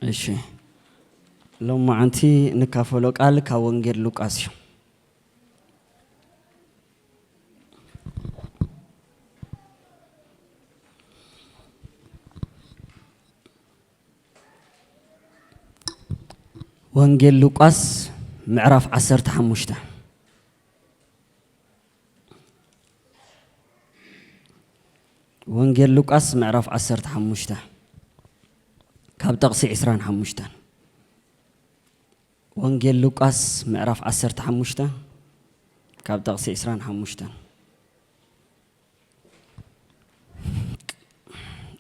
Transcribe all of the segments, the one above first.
እሺ፣ ሎማዓንቲ ንካፈሎ ቃል ካብ ወንጌል ሉቃስ እዩ። ወንጌል ሉቃስ ምዕራፍ ዓሰርተ ሓሙሽተ። ወንጌል ሉቃስ ምዕራፍ ዓሰርተ ሓሙሽተ ካብ ጠቕሲ ዕስራን ሓሙሽተን። ወንጌል ሉቃስ ምዕራፍ ዓሰርተ ሓሙሽተ ካብ ጠቕሲ ዕስራን ሓሙሽተን።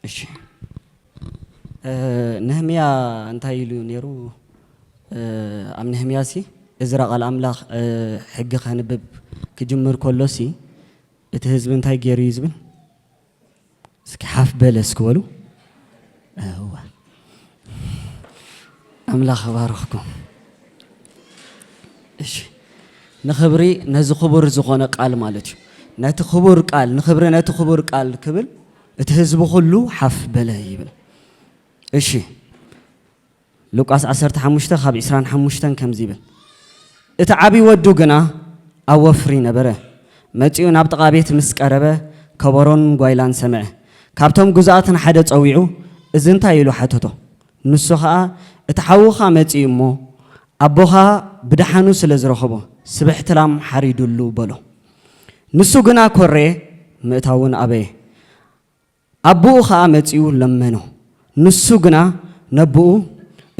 እሺ፣ እ፣ ነህምያ እንታይ ኢሉ ነይሩ? እ፣ ኣብ ነህምያ ሲ እዝራ ቃል ኣምላኽ፣ እ፣ ሕጊ ከንብብ ክጅምር ከሎ ሲ እቲ ህዝቢ እንታይ ገይሩ እዩ ዝብል? እስኪ ሓፍ በለ እስኪ በሉ። እዋ። ኣምላኽ ይባርኽኩም። እሺ፣ ንኽብሪ ነዚ ክቡር ዝኾነ ቃል ማለት እዩ። ነቲ ክቡር ቃል፣ ንኽብሪ ነቲ ክቡር ቃል ክብል እቲ ህዝቢ ኩሉ ሓፍ በለ ይብል። እሺ፣ ሉቃስ ዓሰርተ ሓሙሽተ ካብ ዕስራን ሓሙሽተን ከምዚ ይብል፣ እቲ ዓቢ ወዱ ግና ኣብ ወፍሪ ነበረ። መጺኡ ናብ ጥቓ ቤት ምስ ቀረበ፣ ከበሮን ጓይላን ሰምዐ። ካብቶም ግዙኣት ንሓደ ጸዊዑ፣ "እዚ እንታይ?" ኢሉ ሓተቶ። ንሱ ኸኣ፣ "እቲ ሓውኻ መጺኡ እሞ፣ ኣቦኻ ብደሓኑ ስለ ዝረኸቦ፣ ስብሕቲ ላም ሓሪዱሉ" በሎ። ንሱ ግና ኮረየ፣ ምእታውን ኣበየ። ኣቦኡ ኸኣ መጺኡ ለመኖ። ንሱ ግና ነቦኡ፣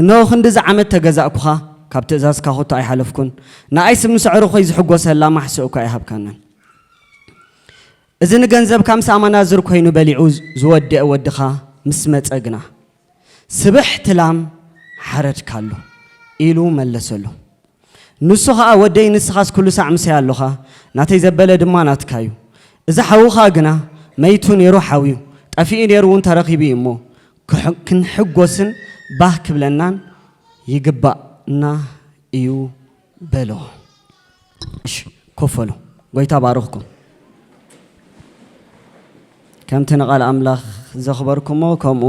"እንሆ ክንድዚ ዓመት ተገዛእኩኻ፣ ካብ ትእዛዝካ ኸቶ ኣይሓለፍኩን። ንኣይስ ምስ ኣዕሩኸይ ዝሕጎሰላ ማሕስእ እኳ ኣይሃብካንን። እዚ ንገንዘብካ ምስ ኣመናዝር ኮይኑ በሊዑ ዝወደአ ወድኻ ምስ መጸ ግና፣ ስብሕቲ ላም ሓረድካሉ" ኢሉ መለሰሉ። ንሱ ኸኣ፣ "ወደይ፣ ንስኻስ ኩሉ ሳዕ ምሳይ ኣሎኻ፣ ናተይ ዘበለ ድማ ናትካ እዩ። እዚ ሓውኻ ግና መይቱ ነይሩ ሓውዩ፣ ጠፊኡ ነይሩ እውን ተረኺቡ እዩ እሞ፣ ክሕ-፣ ክንሕጎስን ባህ ክብለናን ይግባእና እዩ" በሎ። እሺ፣ ኮፍ በሉ። ጎይታ ባርኽኩም። ከምቲ ንቓል ኣምላኽ ዘኽበርኩሞ፣ ከምኡ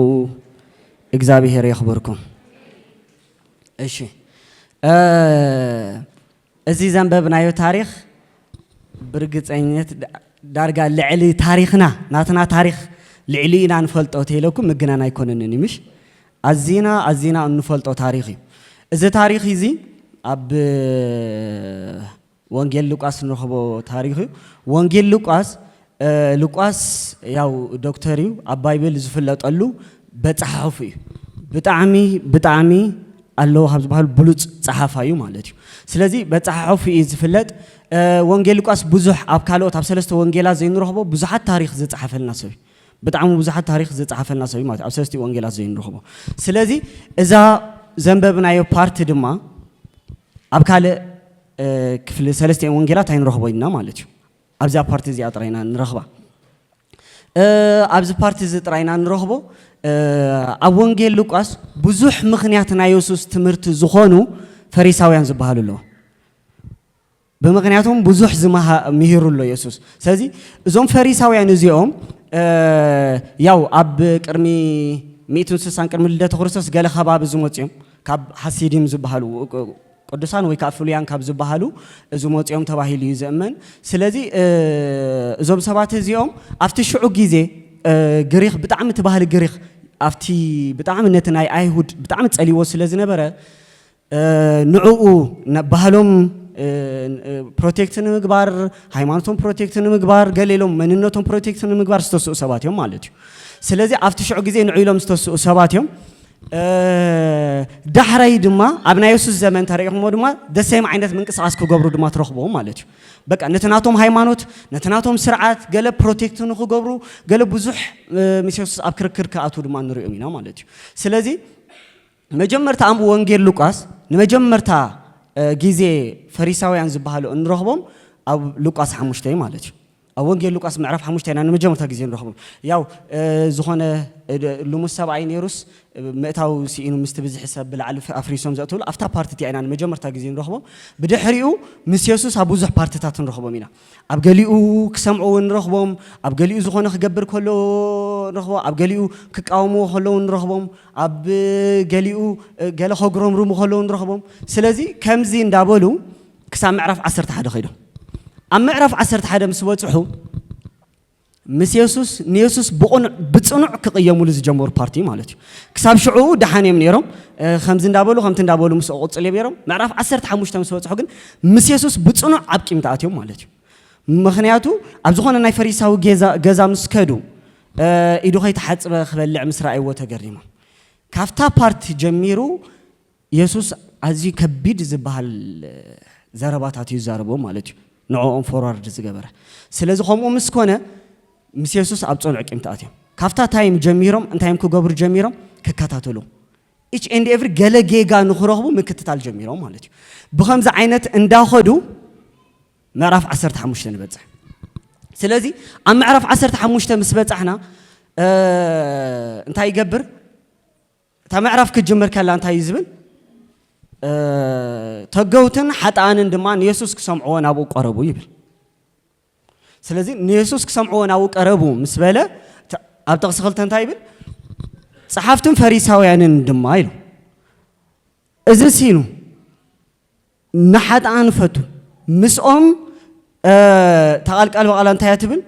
እግዚኣብሄር የኽብርኩም። እሺ፣ እ፣ እዚ ዘንበብናዮ ታሪኽ ብርግጸኝነት ዳ-፣ ዳርጋ ልዕሊ ታሪኽና፣ ናትና ታሪኽ ልዕሊ ኢና ንፈልጦ ተይለኩም ምግናን ኣይኮነንን እዩ፣ ምሽ? ኣዚና፣ ኣዚና እንፈልጦ ታሪኽ እዩ። እዚ ታሪኽ እዚ ኣብ ወንጌል ሉቃስ ንረኽቦ ታሪኽ እዩ። ወንጌል ሉቃስ፣ እ፣ ሉቃስ ያው ዶክተር እዩ፣ ኣብ ባይብል ዝፍለጠሉ በጻሓ ሑፍ እዩ። ብጣዕሚ፣ ብጣዕሚ ኣለዉ ካብ ዝበሃሉ ብሉጽ ጸሓፋይ እዩ ማለት እዩ። ስለዚ በጻሓ ሑፍ እዩ ዝፍለጥ። እ፣ ወንጌል ሉቃስ ብዙሕ ኣብ ካልኦት፣ ኣብ ሰለስተ ወንጌላት ዘይንረኽቦ ብዙሓት ታሪኽ ዝጸሓፈልና ሰብ እዩ። ብጣዕሚ ብዙሓት ታሪኽ ዝጸሓፈልና ሰብ እዩ ማለት እዩ፣ ኣብ ሰለስተ ወንጌላት ዘይንረኽቦ። ስለዚ እዛ ዘንበብናዮ ፓርቲ ድማ ኣብ ካልእ፣ እ፣ ክፍሊ ሰለስቲኤን ወንጌላት ኣይንረኽቦ ኢና ማለት እዩ። ኣብዛ ፓርቲ እዚኣ ጥራይ ኢና ንረኽባ። እ፣ ኣብዚ ፓርቲ እዚ ጥራይ ኢና ንረኽቦ። እ፣ ኣብ ወንጌል ሉቃስ ብዙሕ ምኽንያት ናይ የሱስ ትምህርቲ ዝኾኑ ፈሪሳውያን ዝበሃሉ ኣለዉ። ብምኽንያቶም ብዙሕ ዝመሃ-፣ ምሂሩ ኣሎ የሱስ። ስለዚ እዞም ፈሪሳውያን እዚኦም፣ እ፣ ያው ኣብ ቅድሚ ሚእትን ስሳን ቅድሚ ልደተ ክርስቶስ ገለ ከባቢ ዝመጹ እዮም። ካብ ሃሲዲም ዝበሃሉ፣ ቅ-፣ ቅዱሳን ወይ ከዓ ፍሉያን ካብ ዝበሃሉ ዝመጹ እዮም ተባሂሉ እዩ ዝእመን። ስለዚ፣ እ፣ እዞም ሰባት እዚኦም ኣብቲ ሽዑ ግዜ፣ እ፣ ግሪኽ ብጣዕሚ እቲ ባህሊ ግሪኽ ኣብቲ ብጣዕሚ ነቲ ናይ ኣይሁድ ብጣዕሚ ጸሊዎ ስለ ዝነበረ፣ እ፣ ንዕኡ ነ-፣ ባህሎም፣ እ፣ እ፣ ፕሮቴክት ንምግባር፣ ሃይማኖቶም ፕሮቴክት ንምግባር፣ ገለ ኢሎም መንነቶም ፕሮቴክት ንምግባር ዝተስኡ ሰባት እዮም ማለት እዩ። ስለዚ ኣብቲ ሽዑ ግዜ ንዑ ኢሎም ዝተስኡ ሰባት እዮም። እ፣ ዳሕራይ ድማ ኣብ ናይ የሱስ ዘመን ተረኢኹሞ ድማ ደሰም ዓይነት ምንቅስቃስ ክገብሩ ድማ ትረኽብዎም ማለት እዩ። በቃ ነቲ ናቶም ሃይማኖት፣ ነቲ ናቶም ስርዓት ገለ ፕሮቴክት ንኽገብሩ፣ ገለ ብዙሕ፣ እ፣ ምስ የሱስ ኣብ ክርክር ክኣትዉ ድማ ንሪኦም ኢና ማለት እዩ። ስለዚ መጀመርታ ኣብ ወንጌል ሉቃስ ንመጀመርታ፣ እ፣ ግዜ ፈሪሳውያን ዝበሃሉ እንረኽቦም ኣብ ሉቃስ ሓሙሽተ እዩ ማለት እዩ። ኣብ ወንጌል ሉቃስ ምዕራፍ ሓሙሽተ ኢና ንመጀመርታ ግዜ ንረኽቦም። ያው፣ እ፣ ዝኾነ፣ እ፣ ድ-፣ ልሙስ ሰብኣይ ነይሩስ፣ እ፣ ምእታው ስኢኑ ምስቲ ብዝሒ ሰብ ብላዕሊ ፍ-፣ ኣፍሪሶም ዘእትውሉ ኣብታ ፓርቲ እቲኣ ኢና ንመጀመርታ ግዜ ንረኽቦም። ብድሕሪኡ ምስ የሱስ ኣብ ብዙሕ ፓርትታት ንረኽቦም ኢና። ኣብ ገሊኡ ክሰምዑ እውን ንረኽቦም፣ ኣብ ገሊኡ ዝኾነ ክገብር ከሎ ንረኽቦ፣ ኣብ ገሊኡ ክቃወምዎ ከለዉ ንረኽቦም፣ ኣብ ገሊኡ ገለ ከጉረምርሙ ከለዉ ንረኽቦም። ስለዚ ከምዚ እንዳበሉ ክሳብ ምዕራፍ ዓሰርተ ሓደ ከይዶም። ኣብ ምዕራፍ ዓሰርተ ሓደ ምስ በጽሑ ምስ የሱስ ንየሱስ ብቕኑዕ ብጽኑዕ ክቕየሙሉ ዝጀመሩ ፓርቲ ማለት እዩ። ክሳብ ሽዑ ደሓን እዮም ነይሮም። ከምዚ እንዳበሉ ከምቲ እንዳበሉ ምስ ቕጽል እዮም ነይሮም። ምዕራፍ ዓሰርተ ሓሙሽተ ምስ በጽሑ ግን ምስ የሱስ ብጽኑዕ ኣብ ቂም ተኣትዮም ማለት እዩ። ምኽንያቱ ኣብ ዝኾነ ናይ ፈሪሳዊ ገዛ ምስ ከዱ ኢዱ ከይተሓጽበ ክበልዕ ምስ ረኣይዎ ተገሪሞም። ካብታ ፓርቲ ጀሚሩ የሱስ ኣዝዩ ከቢድ ዝበሃል ዘረባታት እዩ ዝዛረቦ ማለት እዩ። ንዕኦም ፎርዋርድ ዝገበረ። ስለዚ ከምኡ ምስ ኮነ ምስ የሱስ ኣብ ጸኑዕ ቂም ተኣትዮም። ካብታ ታይም ጀሚሮም እንታይ እዮም ክገብሩ ጀሚሮም? ክከታተሉ። ኢች ኤንድ ኤቭሪ ገለ ጌጋ ንኽረኽቡ ምክትታል ጀሚሮም ማለት እዩ። ብኸምዚ ዓይነት እንዳኸዱ ምዕራፍ ዓሰርተ ሓሙሽተ ንበጽሕ። ስለዚ ኣብ ምዕራፍ ዓሰርተ ሓሙሽተ ምስ በጻሕና እንታይ ይገብር? እታ ምዕራፍ ክትጅምር ከላ እንታይ እዩ ዝብል? ተገውትን ሓጥኣንን ድማ ንየሱስ ክሰምዕዎ ናብኡ ቀረቡ ይብል። ስለዚ ንየሱስ ክሰምዕዎ ናብኡ ቀረቡ ምስ በለ ኣብ ጥቕሲ ክልተ እንታይ ይብል? ጸሓፍትን ፈሪሳውያንን ድማ ኢሉ። እዚ ሲኑ ንሓጥኣን ፈቱ ምስኦም ተቓልቃል ብቓላ እንታይ እያ ትብል?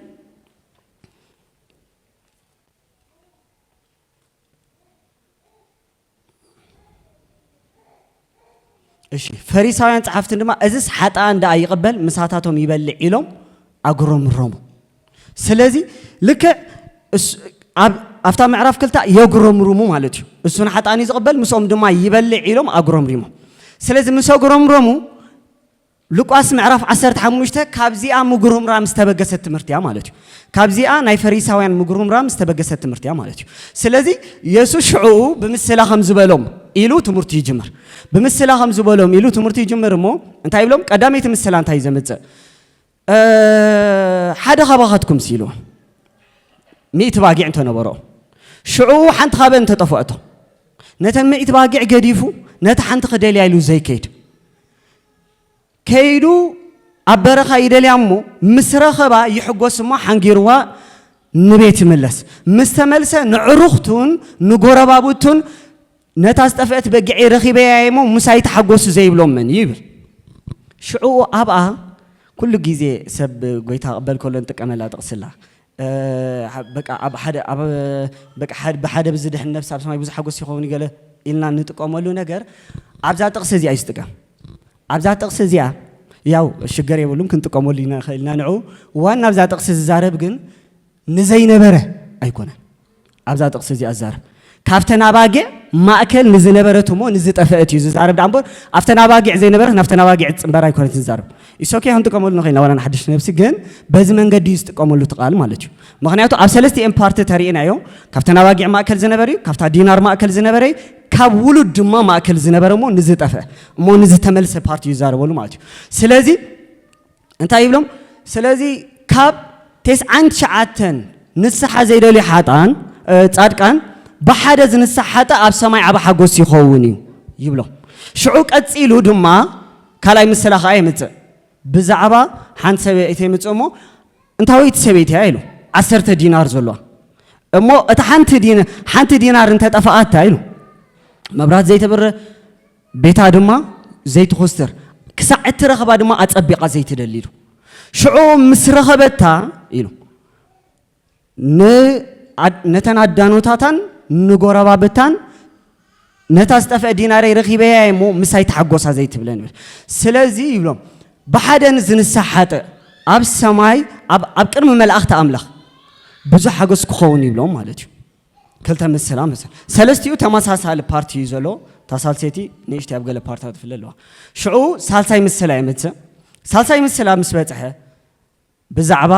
እሺ፣ ፈሪሳውያን ጸሓፍትን ድማ እዝስ ሓጥኣን ደኣ ይቕበል ምሳታቶም ይበልዕ ኢሎም ኣጉረምረሙ። ስለዚ ልክዕ ኣብታ ምዕራፍ ክልተ የጉረምርሙ ማለት እዩ። እሱ ንሓጥኣን እዩ ዝቕበል ምስኦም ድማ ይበልዕ ኢሎም ኣጉረምሪሞም። ስለዚ ምስ ኣጉረምረሙ ሉቃስ ምዕራፍ ዓሰርተ ሓሙሽተ ካብዚኣ ምጉርምራም ዝተበገሰት ትምህርቲ እያ ማለት እዩ። ካብዚኣ ናይ ፈሪሳውያን ምጉርምራም ዝተበገሰት ትምህርቲ እያ ማለት እዩ። ስለዚ የሱስ ሽዕኡ ብምስላ ከም ዝበሎም ኢሉ ትምህርቱ ይጅምር። ብምስላ ከም ዝበሎም ኢሉ ትምህርቱ ይጅምር እሞ እንታይ ይብሎም? ቀዳመይቲ ምስላ እንታይ እዩ ዘምጽእ? ሓደ ካባኻትኩም ሲሉ ሚእቲ ባጊዕ እንተነበሮ ሽዑ ሓንቲ ካበ እንተጠፍአቶ ነተን ሚእቲ ባጊዕ ገዲፉ ነቲ ሓንቲ ክደልያ ኢሉ ዘይከይድ ከይዱ ኣብ በረኻ ይደልያ እሞ ምስ ረኸባ ይሕጎስ እሞ ሓንጊርዋ ንቤት ይምለስ። ምስ ተመልሰ ንዕሩኽቱን ንጎረባብቱን ነታ ዝጠፍአት በጊዐይ ረኺበያ እሞ ምሳይ ተሓጎሱ ዘይብሎም መን እዩ ይብል። ሽዑ ኣብኣ ኩሉ ግዜ ሰብ ጎይታ ክቕበል ከሎ ንጥቀመላ ጥቕስላ በቃ ኣብ ሓደ ኣብ በቃ ሓደ ብሓደ ብዝድሕን ነፍሲ ኣብ ሰማይ ብዙሕ ሓጎስ ይኸውን ገለ ኢልና ንጥቀመሉ ነገር ኣብዛ ጥቕሲ እዚኣ እዩ ዝጥቀም። ኣብዛ ጥቕሲ እዚኣ ያው ሽገር የብሉን ክንጥቀመሉ ኢና ንኽእል ኢና ንዑ። ዋና ኣብዛ ጥቕሲ ዝዛረብ ግን ንዘይነበረ ኣይኮነን። ኣብዛ ጥቕሲ እዚኣ ዝዛረብ ካብተን ኣባጊዕ ማእከል ንዝነበረት እሞ ንዝጠፈአት እዩ ዝዛረብ ደኣ እምበር ኣብተን ኣባጊዕ ዘይነበረት ናብተን ኣባጊዕ ዝጽንበር ኣይኮነት ዝዛረብ። ኢሶኬ ክንጥቀመሉ ንኽእል ኢና ዋላ ንሓድሽ ነብሲ ግን በዚ መንገዲ እዩ ዝጥቀመሉ እቲ ቃል ማለት እዩ። ምኽንያቱ ኣብ ሰለስቲኤን ፓርቲ ተሪእናዮ ካብተን ኣባጊዕ ማእከል ዝነበረ እዩ፣ ካብታ ዲናር ማእከል ዝነበረ እዩ፣ ካብ ውሉድ ድማ ማእከል ዝነበረ እሞ ንዝጠፍአ እሞ ንዝተመልሰ ፓርቲ እዩ ዝዛረበሉ ማለት እዩ። ስለዚ እንታይ ይብሎም? ስለዚ ካብ ተስዓን ትሽዓተን ንስሓ ዘይደልዩ ሓጣን እ፣ ጻድቃን ብሓደ ዝንሳሕ ሓጠ ኣብ ሰማይ ዓቢ ሓጎስ ይኸውን እዩ ይብሎም። ሽዑ ቀጺሉ ድማ ካልኣይ ምስላ ኸኣ የምጽእ። ብዛዕባ ሓንቲ ሰበይቲ የምጽእ እሞ እንታወይቲ ሰበይቲ እያ ኢሉ ዓሰርተ ዲናር ዘለዋ እሞ እታ ሓንቲ ዲና- ሓንቲ ዲናር እንተጠፋኣታ ኢሉ መብራት ዘይተብርህ ቤታ ድማ ዘይትኹስትር ክሳዕ እትረኽባ ድማ ኣጸቢቓ ዘይትደሊ ኢሉ። ሽዑ ምስ ረኸበታ ኢሉ ን- ኣድ- ነተን ኣዳኖታታን ንጎረባብታን ነታ ዝጠፍአ ዲናረይ ረኺበያ እሞ ምሳይ ተሓጎሳ ዘይትብለን ይብል። ስለዚ ይብሎም ብሓደ ዝንሳሕ ሓጥእ ኣብ ሰማይ ኣብ ኣብ ቅድሚ መላእኽቲ ኣምላኽ ብዙሕ ሓጎስ ክኸውን ይብሎም ማለት እዩ። ክልተ ምስላ ምስል ሰለስቲኡ ተመሳሳሊ ፓርቲ እዩ ዘሎ። እታ ሳልሰይቲ ንእሽተይ ኣብ ገለ ፓርትታት ትፍለ ኣለዋ። ሽዑ ሳልሳይ ምስላ ይመጽእ። ሳልሳይ ምስላ ምስ በጽሐ ብዛዕባ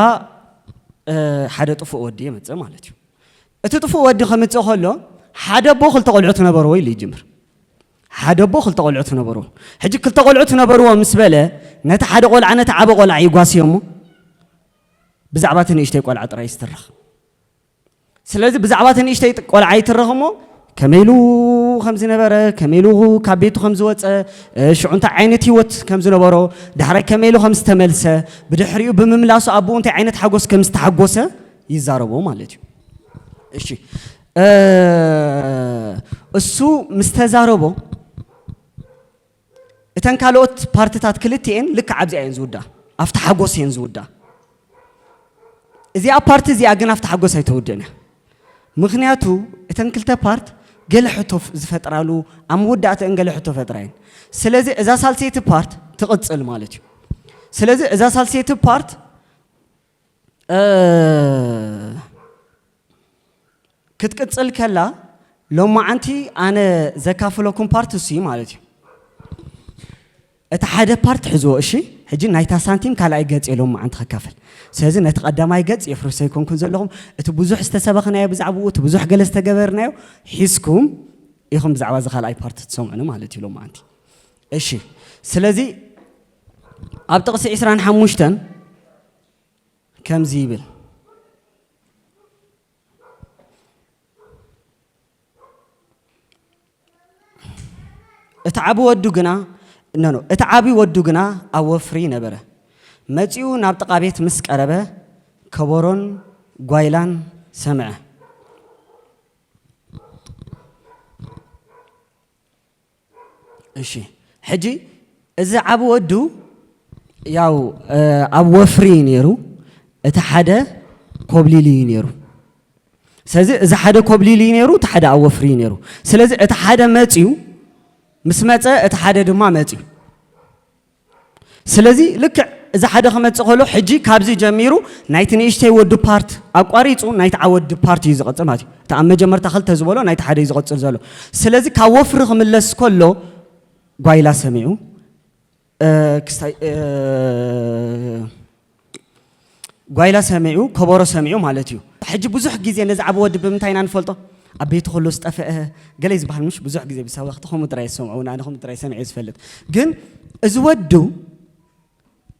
ሓደ ጥፉእ ወዲ የመጽእ ማለት እዩ። እቲ ጥፉእ ወዲ ከምጽእ ከሎ ሓደ ኣቦ ክልተ ቆልዑ ትነበርዎ ኢሉ ይጅምር። ሓደ ኣቦ ክልተ ቆልዑ ትነበርዎ። ሕጂ ክልተ ቆልዑ ትነበርዎ ምስ በለ ነቲ ሓደ ቆልዓ ነቲ ዓቢ ቆልዓ ይጓስዮ እሞ ብዛዕባ እቲ ንእሽተይ ቆልዓ ጥራይ ይስትረኽ። ስለዚ ብዛዕባ እቲ ንእሽተይ ቆልዓ ይትረኽ እሞ ከመይ ኢሉ ከም ዝነበረ ከመይ ኢሉ ካብ ቤቱ ከም ዝወፀ ሽዑ እንታይ ዓይነት ህይወት ከም ዝነበሮ ዳሕራይ ከመይ ኢሉ ከም ዝተመልሰ ብድሕሪኡ ብምምላሱ ኣቦኡ እንታይ ዓይነት ሓጎስ ከም ዝተሓጎሰ ይዛረቦ ማለት እዩ። እሺ፣ እ፣ እሱ ምስ ተዛረቦ፣ እተን ካልኦት ፓርትታት ክልቲኤን ልክዕ ኣብዚኣ እየን ዝውዳ፣ ኣብቲ ሓጎስ እየን ዝውዳ። እዚኣ ፓርቲ እዚኣ ግን ኣብቲ ሓጎስ ኣይተውድእን እያ። ምኽንያቱ እተን ክልተ ፓርት ገለ ሕቶ ፍ-፣ ዝፈጥራሉ፣ ኣብ መወዳእተአን ገለ ሕቶ ፈጥራ እየን። ስለዚ እዛ ሳልሰይቲ ፓርት ትቕጽል ማለት እዩ። ስለዚ እዛ ሳልሰይቲ ፓርት፣ እ፣ ክትቅጽል ከላ፣ ሎማዓንቲ ኣነ ዘካፍለኩም ፓርት እሱ እዩ ማለት እዩ። እቲ ሓደ ፓርት ሕዝዎ፣ እሺ? ሕጂ ናይታ ሳንቲም ካልኣይ ገጽ እየ ሎማዓንቲ ከካፍል። ስለዚ ነቲ ቀዳማይ ገጽ የፍርሶ ኣይኮንኩን ዘለኹም። እቲ ብዙሕ ዝተሰበኽናዮ ብዛዕባኡ፣ እቲ ብዙሕ ገለ ዝተገበርናዮ ሒዝኩም ኢኹም ብዛዕባ እዚ ካልኣይ ፓርት ትሰምዑኒ ማለት እዩ ሎማዓንቲ። እሺ፣ ስለዚ ኣብ ጥቕሲ ዕስራን ሓሙሽተን ከምዚ ይብል። እቲ ዓቢ ወዱ ግና፣ ኖ፣ ኖ፣ እቲ ዓቢ ወዱ ግና ኣብ ወፍሪ ነበረ። መጺኡ ናብ ጥቓ ቤት ምስ ቀረበ፣ ከበሮን ጓይላን ሰምዐ። እሺ፣ ሕጂ እዚ ዓቢ ወዱ ያው፣ እ፣ ኣብ ወፍሪ እዩ ነይሩ፣ እቲ ሓደ ኮብሊሉ እዩ ነይሩ። ስለዚ እዚ ሓደ ኮብሊሉ እዩ ነይሩ፣ እቲ ሓደ ኣብ ወፍሪ እዩ ነይሩ። ስለዚ እቲ ሓደ መጺኡ፣ ምስ መጸ እቲ ሓደ ድማ መጺኡ። ስለዚ ልክዕ እዚ ሓደ ክመጽእ ከሎ፣ ሕጂ ካብዚ ጀሚሩ ናይቲ ንእሽተይ ወዲ ፓርት ኣቋሪጹ ናይቲ ዓወዲ ፓርት እዩ ዝቐጽል ማለት እዩ። እቲ ኣብ መጀመርታ ክልተ ዝበሎ ናይቲ ሓደ እዩ ዝቐጽል ዘሎ። ስለዚ ካብ ወፍሪ ክምለስ ከሎ ጓይላ ሰሚዑ፣ እ፣ ክስታይ፣ እ፣ ጓይላ ሰሚዑ፣ ከበሮ ሰሚዑ ማለት እዩ። ሕጂ ብዙሕ ግዜ ነዚ ዓቢ ወዲ ብምንታይ ኢና ንፈልጦ? ኣብ ቤቱ ከሎ ዝጠፍአ ገለ ዝበሃል ምሽ ብዙሕ ግዜ ብሰበኽቲ ከምኡ ጥራይ ዝሰምዑ፣ ኣነ ከምኡ ጥራይ ሰሚዐ ዝፈልጥ። ግን እዚ ወዱ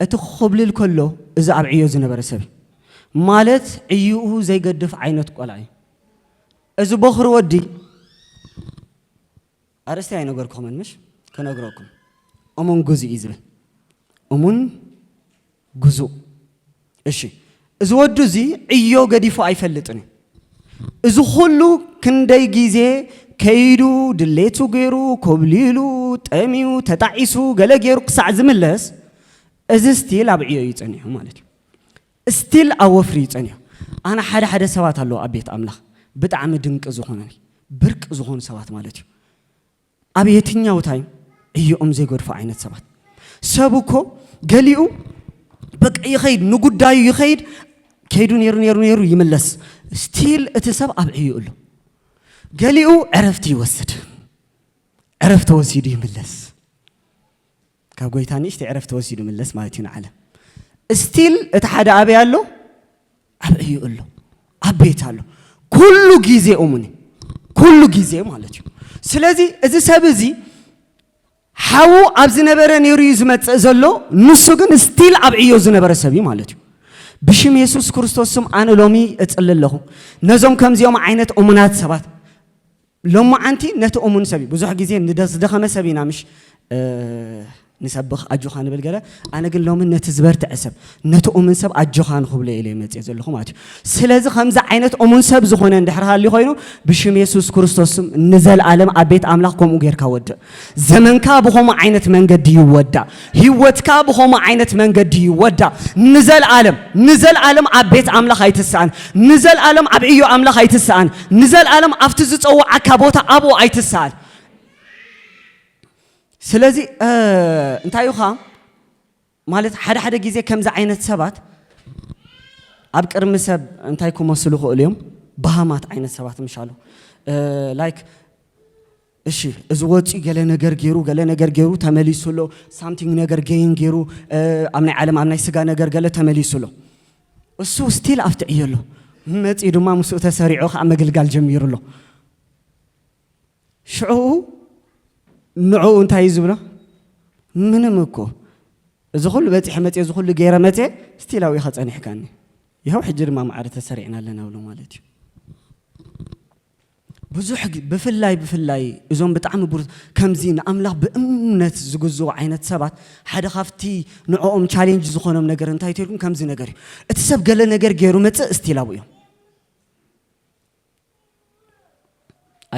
እቲ ክኹብልል ከሎ፣ እዚ ኣብ ዕዮ ዝነበረ ሰብ እዩ። ማለት ዕዩኡ ዘይገድፍ ዓይነት ቆልዓ እዩ። እዚ በኹሪ ወዲ ኣርእስቲ ኣይነገርኩምን ምሽ? ክነግረኩም። እሙን ግዙእ እዩ ዝብል። እሙን ግዙእ። እሺ፣ እዚ ወዱ እዚ ዕዮ ገዲፉ ኣይፈልጥን እዩ። እዚ ኩሉ ክንደይ ግዜ ከይዱ፣ ድሌቱ ገይሩ፣ ኮብሊሉ፣ ጠምዩ፣ ተጣዒሱ፣ ገለ ገይሩ ክሳዕ ዝምለስ፣ እዚ ስቲል ኣብ ዕዮ እዩ ጸኒሑ ማለት እዩ። ስቲል ኣብ ወፍሪ እዩ ጸኒሑ። ኣነ ሓደ ሓደ ሰባት ኣለዉ ኣብ ቤት ኣምላኽ ብጣዕሚ ድንቂ ዝኾኑኒ፣ ብርቂ ዝኾኑ ሰባት ማለት እዩ። ኣብ የትኛው ታይም ዕዮኦም ዘይገድፉ ዓይነት ሰባት። ሰብ እኮ ገሊኡ በቃ ይኸይድ፣ ንጉዳዩ ይኸይድ፣ ከይዱ ነይሩ፣ ነይሩ፣ ነይሩ ይምለስ። ስቲል እቲ ሰብ ኣብ ዕዮ ኣሎ። ገሊኡ ዕረፍቲ ይወስድ፣ ዕረፍቲ ወሲዱ ይምለስ። ካብ ጎይታ ንእሽተይ ዕረፍቲ ወሲዱ ይምለስ ማለት እዩ ንዓለም። ስቲል እቲ ሓደ ኣበይ ኣሎ? ኣብ ዕዮ ኣሎ፣ ኣብ ቤት ኣሎ። ኩሉ ግዜ እሙን እዩ። ኩሉ ግዜ ማለት እዩ። ስለዚ እዚ ሰብ እዚ ሓዉ ኣብ ዝነበረ ነይሩ እዩ ዝመጽእ ዘሎ፣ ንሱ ግን ስቲል ኣብ ዕዮ ዝነበረ ሰብ እዩ ማለት እዩ። ብሽም የሱስ ክርስቶስ ስም ኣነ ሎሚ እጽሊ ኣለኹ። ነዞም ከምዚኦም ዓይነት እሙናት ሰባት፣ ሎማዓንቲ ነቲ እሙን ሰብ እዩ። ብዙሕ ግዜ ንደ-፣ ዝደኸመ ሰብ ኢና ምሽ፣ እ፣ ንሰብኽ ኣጆኻ ንብል ገለ። ኣነ ግን ሎሚ ነቲ ዝበርትዐ ሰብ፣ ነቲ እሙን ሰብ ኣጆኻ ንኽብሎ ኢለ መጽየ ዘለኹ ማለት እዩ። ስለዚ ከምዚ ዓይነት እሙን ሰብ ዝኾነ እንድሕር ሃልዩ ኮይኑ፣ ብሽም የሱስ ክርስቶስ ስም ንዘለኣለም ኣብ ቤት ኣምላኽ ከምኡ ጌርካ ወድእ። ዘመንካ ብኸምኡ ዓይነት መንገዲ ይወዳእ። ህይወትካ ብኸምኡ ዓይነት መንገዲ ይወዳእ። ንዘለኣለም፣ ንዘለኣለም ኣብ ቤት ኣምላኽ ኣይትስኣን። ንዘለኣለም ኣብ ዕዮ ኣምላኽ ኣይትስኣን። ንዘለኣለም ኣብቲ ዝጸውዓካ ቦታ ኣብኡ ኣይትስኣን። ስለዚ፣ እ፣ እንታይ ኢኻ ማለት፣ ሓደ ሓደ ግዜ ከምዚ ዓይነት ሰባት ኣብ ቅድሚ ሰብ እንታይ ክመስሉ ይኽእሉ እዮም? በሃማት ዓይነት ሰባት ምሻሉ። እ፣ ላይክ፣ እሺ፣ እዚ ወፂኡ ገለ ነገር ገይሩ፣ ገለ ነገር ገይሩ ተመሊሱ ኣሎ፣ ሳምቲንግ ነገር ገይን ገይሩ፣ እ፣ ኣብ ናይ ዓለም፣ ኣብ ናይ ስጋ ነገር ገለ ተመሊሱ ኣሎ። እሱ ስቲል ኣብቲ ዕዮ ኣሎ። መፂኡ ድማ ምስኡ ተሰሪዑ ከዓ ምግልጋል ጀሚሩ ኣሎ። ሽዑ ንዕኡ እንታይ እዩ ዝብሎ? ምንም እኮ። እዚ ኩሉ በፂሐ መፅየ፣ እዚ ኩሉ ገይረ መፅየ፣ ስቲል ኣብኡ ኢኻ ጸኒሕካኒ። ይኸው ሕጂ ድማ ማዕረ ተሰሪዕና ኣለና ብሎ ማለት እዩ። ብዙሕ ግ-፣ ብፍላይ፣ ብፍላይ እዞም ብጣዕሚ ብሩ-፣ ከምዚ ንኣምላኽ ብእምነት ዝግዝኡ ዓይነት ሰባት፣ ሓደ ካብቲ ንዕኦም ቻሌንጅ ዝኾኖም ነገር እንታይ ተልኩም? ከምዚ ነገር እዩ። እቲ ሰብ ገለ ነገር ገይሩ መፅእ፣ ስቲል ኣብኡ እዮም።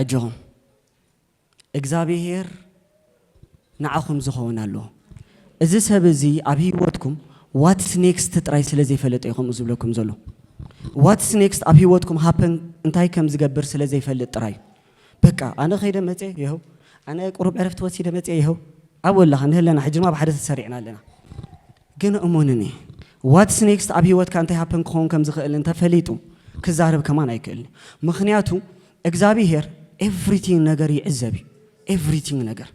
ኣጆኹም እግዚኣብሔር ንዓኹም ዝኸውን ኣለዎ። እዚ ሰብ እዚ ኣብ ህይወትኩም ዋትስ ኔክስት ጥራይ ስለ ዘይፈለጠ እዩ ከምኡ ዝብለኩም ዘሎ። ዋትስ ኔክስት ኣብ ህይወትኩም ሃፐን እንታይ ከም ዝገብር ስለ ዘይፈልጥ ጥራይ እዩ። በቃ ኣነ ከይደ መፅየ ይኸው፣ ኣነ ቁሩብ ዕረፍቲ ወሲደ መፅየ ይኸው። ኣብ ወላኻ ንህለና ሕጂ ድማ ብሓደ ተሰሪዕና ኣለና። ግን እሙንኒ ዋትስ ኔክስት ኣብ ህይወትካ እንታይ ሃፐን ክኸውን ከም ዝኽእል እንተፈሊጡ ክዛረብ ከማን ኣይክእልን። ምክንያቱ እግዚኣብሔር ኤቭሪቲንግ ነገር ይዕዘብ እዩ። ኤቭሪቲንግ ነገር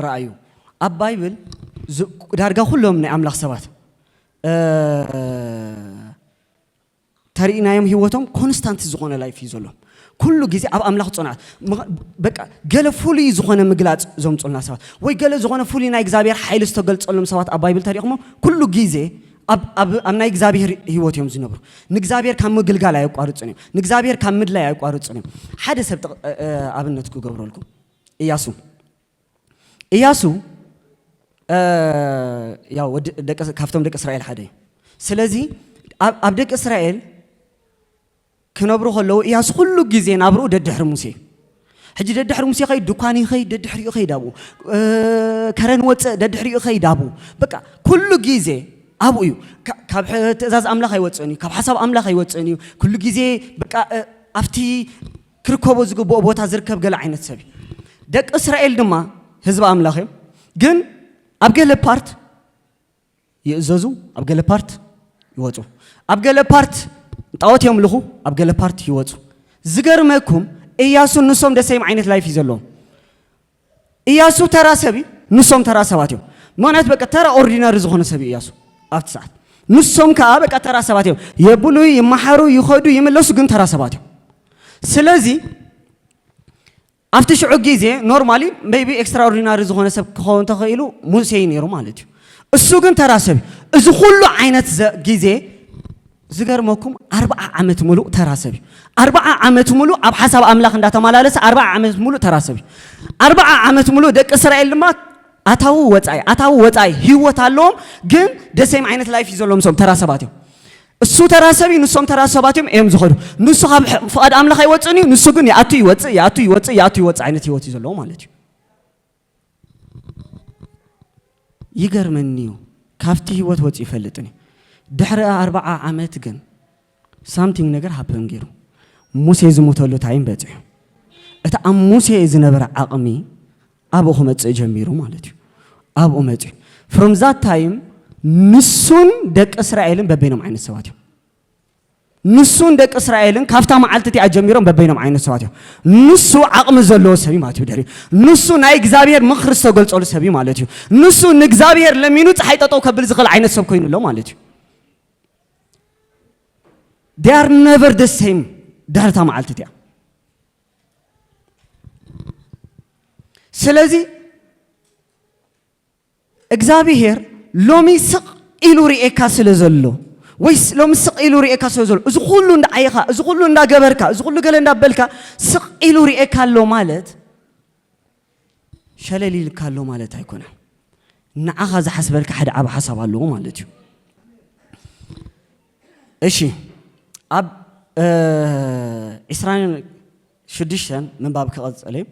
ረኣዩ ኣብ ባይብል ዳርጋ ኩሎም ናይ ኣምላኽ ሰባት ተርእናዮም ህይወቶም ኮንስታንት ዝኾነ ላይፍ እዩ ዘሎ። ኩሉ ግዜ ኣብ ኣምላኽ ፅንዓት በቃ ገለ ፍሉይ ዝኾነ ምግላፅ ዘምፁልና ሰባት ወይ ገለ ዝኾነ ፍሉይ ናይ እግዚኣብሔር ሓይሊ ዝተገልፀሎም ሰባት ኣብ ባይብል ተሪእኹሞ ኩሉ ግዜ ኣብ ናይ እግዚኣብሔር ህይወት እዮም ዝነብሩ። ንእግዚኣብሔር ካብ ምግልጋል ኣየቋርፅን እዮም። ንእግዚኣብሔር ካብ ምድላይ ኣየቋርፅን እዮም። ሓደ ሰብ ኣብነት ክገብረልኩም እያሱ እያሱ ያው ካብቶም ደቂ እስራኤል ሓደ እዩ። ስለዚ ኣብ ደቂ እስራኤል ክነብሩ ከለዉ እያሱ ኩሉ ግዜ ናብርኡ ደድሕሪ ሙሴ እዩ። ሕጂ ደድሕሪ ሙሴ ይኸይድ፣ ድኳን ይኸይድ፣ ደድሕሪኡ ይኸይድ ኣብኡ ከረን ወፅእ፣ ደድሕሪኡ ይኸይድ ኣብኡ በቃ ኩሉ ግዜ ኣብኡ እዩ። ካብ ትእዛዝ ኣምላኽ ኣይወፅእን እዩ፣ ካብ ሓሳብ ኣምላኽ ኣይወፅእን እዩ። ኩሉ ግዜ በቃ ኣብቲ ክርከቦ ዝግብኦ ቦታ ዝርከብ ገለ ዓይነት ሰብ እዩ። ደቂ እስራኤል ድማ ህዝቢ ኣምላኽ እዮም። ግን ኣብ ገለ ፓርት ይእዘዙ፣ ኣብ ገለ ፓርት ይወፁ። ኣብ ገለ ፓርት ጣዖት የምልኹ፣ ኣብ ገለ ፓርት ይወፁ። ዝገርመኩም እያሱን ንሶም ደሰይም ዓይነት ላይፍ እዩ ዘለዎም። እያሱ ተራ ሰብ እዩ፣ ንሶም ተራ ሰባት እዮም። ምክንያቱ በቃ ተራ ኦርዲናሪ ዝኾነ ሰብ እዩ እያሱ ኣብቲ ሰዓት። ንሶም ከዓ በቃ ተራ ሰባት እዮም። የብሉ፣ ይመሓሩ፣ ይኸዱ፣ ይምለሱ፣ ግን ተራ ሰባት እዮም። ስለዚ ኣብቲ ሽዑ ግዜ ኖርማሊ ሜይቢ ኤክስትራኦርዲናሪ ዝኾነ ሰብ ክኸውን ተኽኢሉ ሙሴ እዩ ነይሩ ማለት እዩ። እሱ ግን ተራ ሰብ እዩ። እዚ ኩሉ ዓይነት ግዜ ዝገርመኩም ኣርብዓ ዓመት ሙሉእ ተራ ሰብ እዩ። ኣርብዓ ዓመት ሙሉእ ኣብ ሓሳብ ኣምላኽ እንዳተመላለሰ ኣርብዓ ዓመት ሙሉእ ተራ ሰብ እዩ። ኣርብዓ ዓመት ሙሉእ ደቂ እስራኤል ድማ ኣታዊ ወፃኢ ኣታዊ ወፃኢ ህይወት ኣለዎም። ግን ደሴም ዓይነት ላይፍ እዩ ዘለዎም። እሶም ተራ ሰባት እዮም። እሱ ተራ ሰብ እዩ፣ ንሶም ተራ ሰባት እዮም እዮም ዝኸዱ። ንሱ ካብ ፍቓድ ኣምላኽ ኣይወፅእን እዩ። ንሱ ግን ይኣቱ ይወፅእ ይኣቱ ይወፅእ ይኣቱ ይወፅእ ዓይነት ህይወት እዩ ዘለዎ ማለት እዩ። ይገርመኒ እዩ። ካብቲ ህይወት ወፂኡ ይፈልጥን እዩ። ድሕሪ ኣርብዓ ዓመት ግን ሳምቲንግ ነገር ሃፐን ገይሩ። ሙሴ ዝሞተሉ ታይም በፂሑ። እቲ ኣብ ሙሴ ዝነበረ ዓቕሚ ኣብኡ ክመፅእ ጀሚሩ ማለት እዩ። ኣብኡ መፅኡ። ፍሮም ዛት ታይም ንሱን ደቂ እስራኤልን በበይኖም ዓይነት ሰባት እዮም። ንሱን ደቂ እስራኤልን ካብታ መዓልቲ እቲኣ ጀሚሮም በበይኖም ዓይነት ሰባት እዮም። ንሱ ዓቕሚ ዘለዎ ሰብ እዩ ማለት እዩ። ድሕሪ ንሱ ናይ እግዚኣብሔር ምኽሪ ዝተገልጸሉ ሰብ እዩ ማለት እዩ። ንሱ ንእግዚኣብሔር ለሚኑ ፀሓይ ጠጠው ከብል ዝኽእል ዓይነት ሰብ ኮይኑ ኣሎ ማለት እዩ። They are never the same ድሕርታ መዓልቲ እቲኣ። ስለዚ እግዚኣብሔር ሎሚ ስቕ ኢሉ ርእየካ ስለ ዘሎ ወይ ሎሚ ስቕ ኢሉ ርእየካ ስለ ዘሎ እዚ ኩሉ እንዳዓየኻ እዚ ኩሉ እንዳገበርካ እዚ ኩሉ ገለ እንዳበልካ ስቕ ኢሉ ርእየካ ኣሎ ማለት ሸለል ኢልካ ኣሎ ማለት ኣይኮነን። ንዓኻ ዝሓስበልካ ሓደ ዓብ ሓሳብ ኣለዎ ማለት እዩ። እሺ ኣብ ዕስራን ሽዱሽተን ምንባብ ክቐጽል እዩ።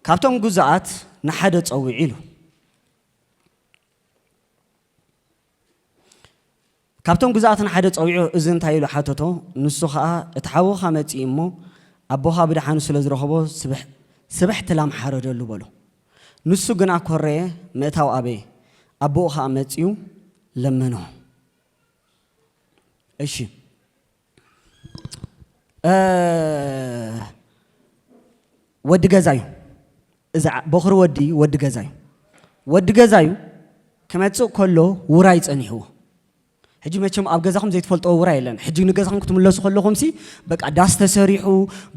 ካብቶም ግዙኣት ንሓደ ጸዊዑ ኢሉ። ካብቶም ግዙኣት ንሓደ ጸዊዑ እዚ እንታይ ኢሉ ሓተቶ? ንሱ ኸኣ እቲ ሓውኻ መጺኡ እሞ ኣቦኻ ብደሓኑ ስለ ዝረኸቦ ስብሕቲ ላም ሓረደሉ በሎ። ንሱ ግና ኮረየ፣ ምእታው ኣበየ። ኣቦኡ ኸኣ መጺኡ ለመኖ። እሺ ወዲ ገዛ እዩ። እዚ በኹሪ ወዲ ወዲ ገዛ እዩ። ወዲ ገዛ እዩ። ክመጽእ ከሎ ውራይ ጸኒሕዎ። ሕጂ መቸም ኣብ ገዛኹም ዘይትፈልጥዎ ውራይ የለን። ሕጂ ንገዛኹም ክትምለሱ ከለኹም ሲ በቃ ዳስ ተሰሪሑ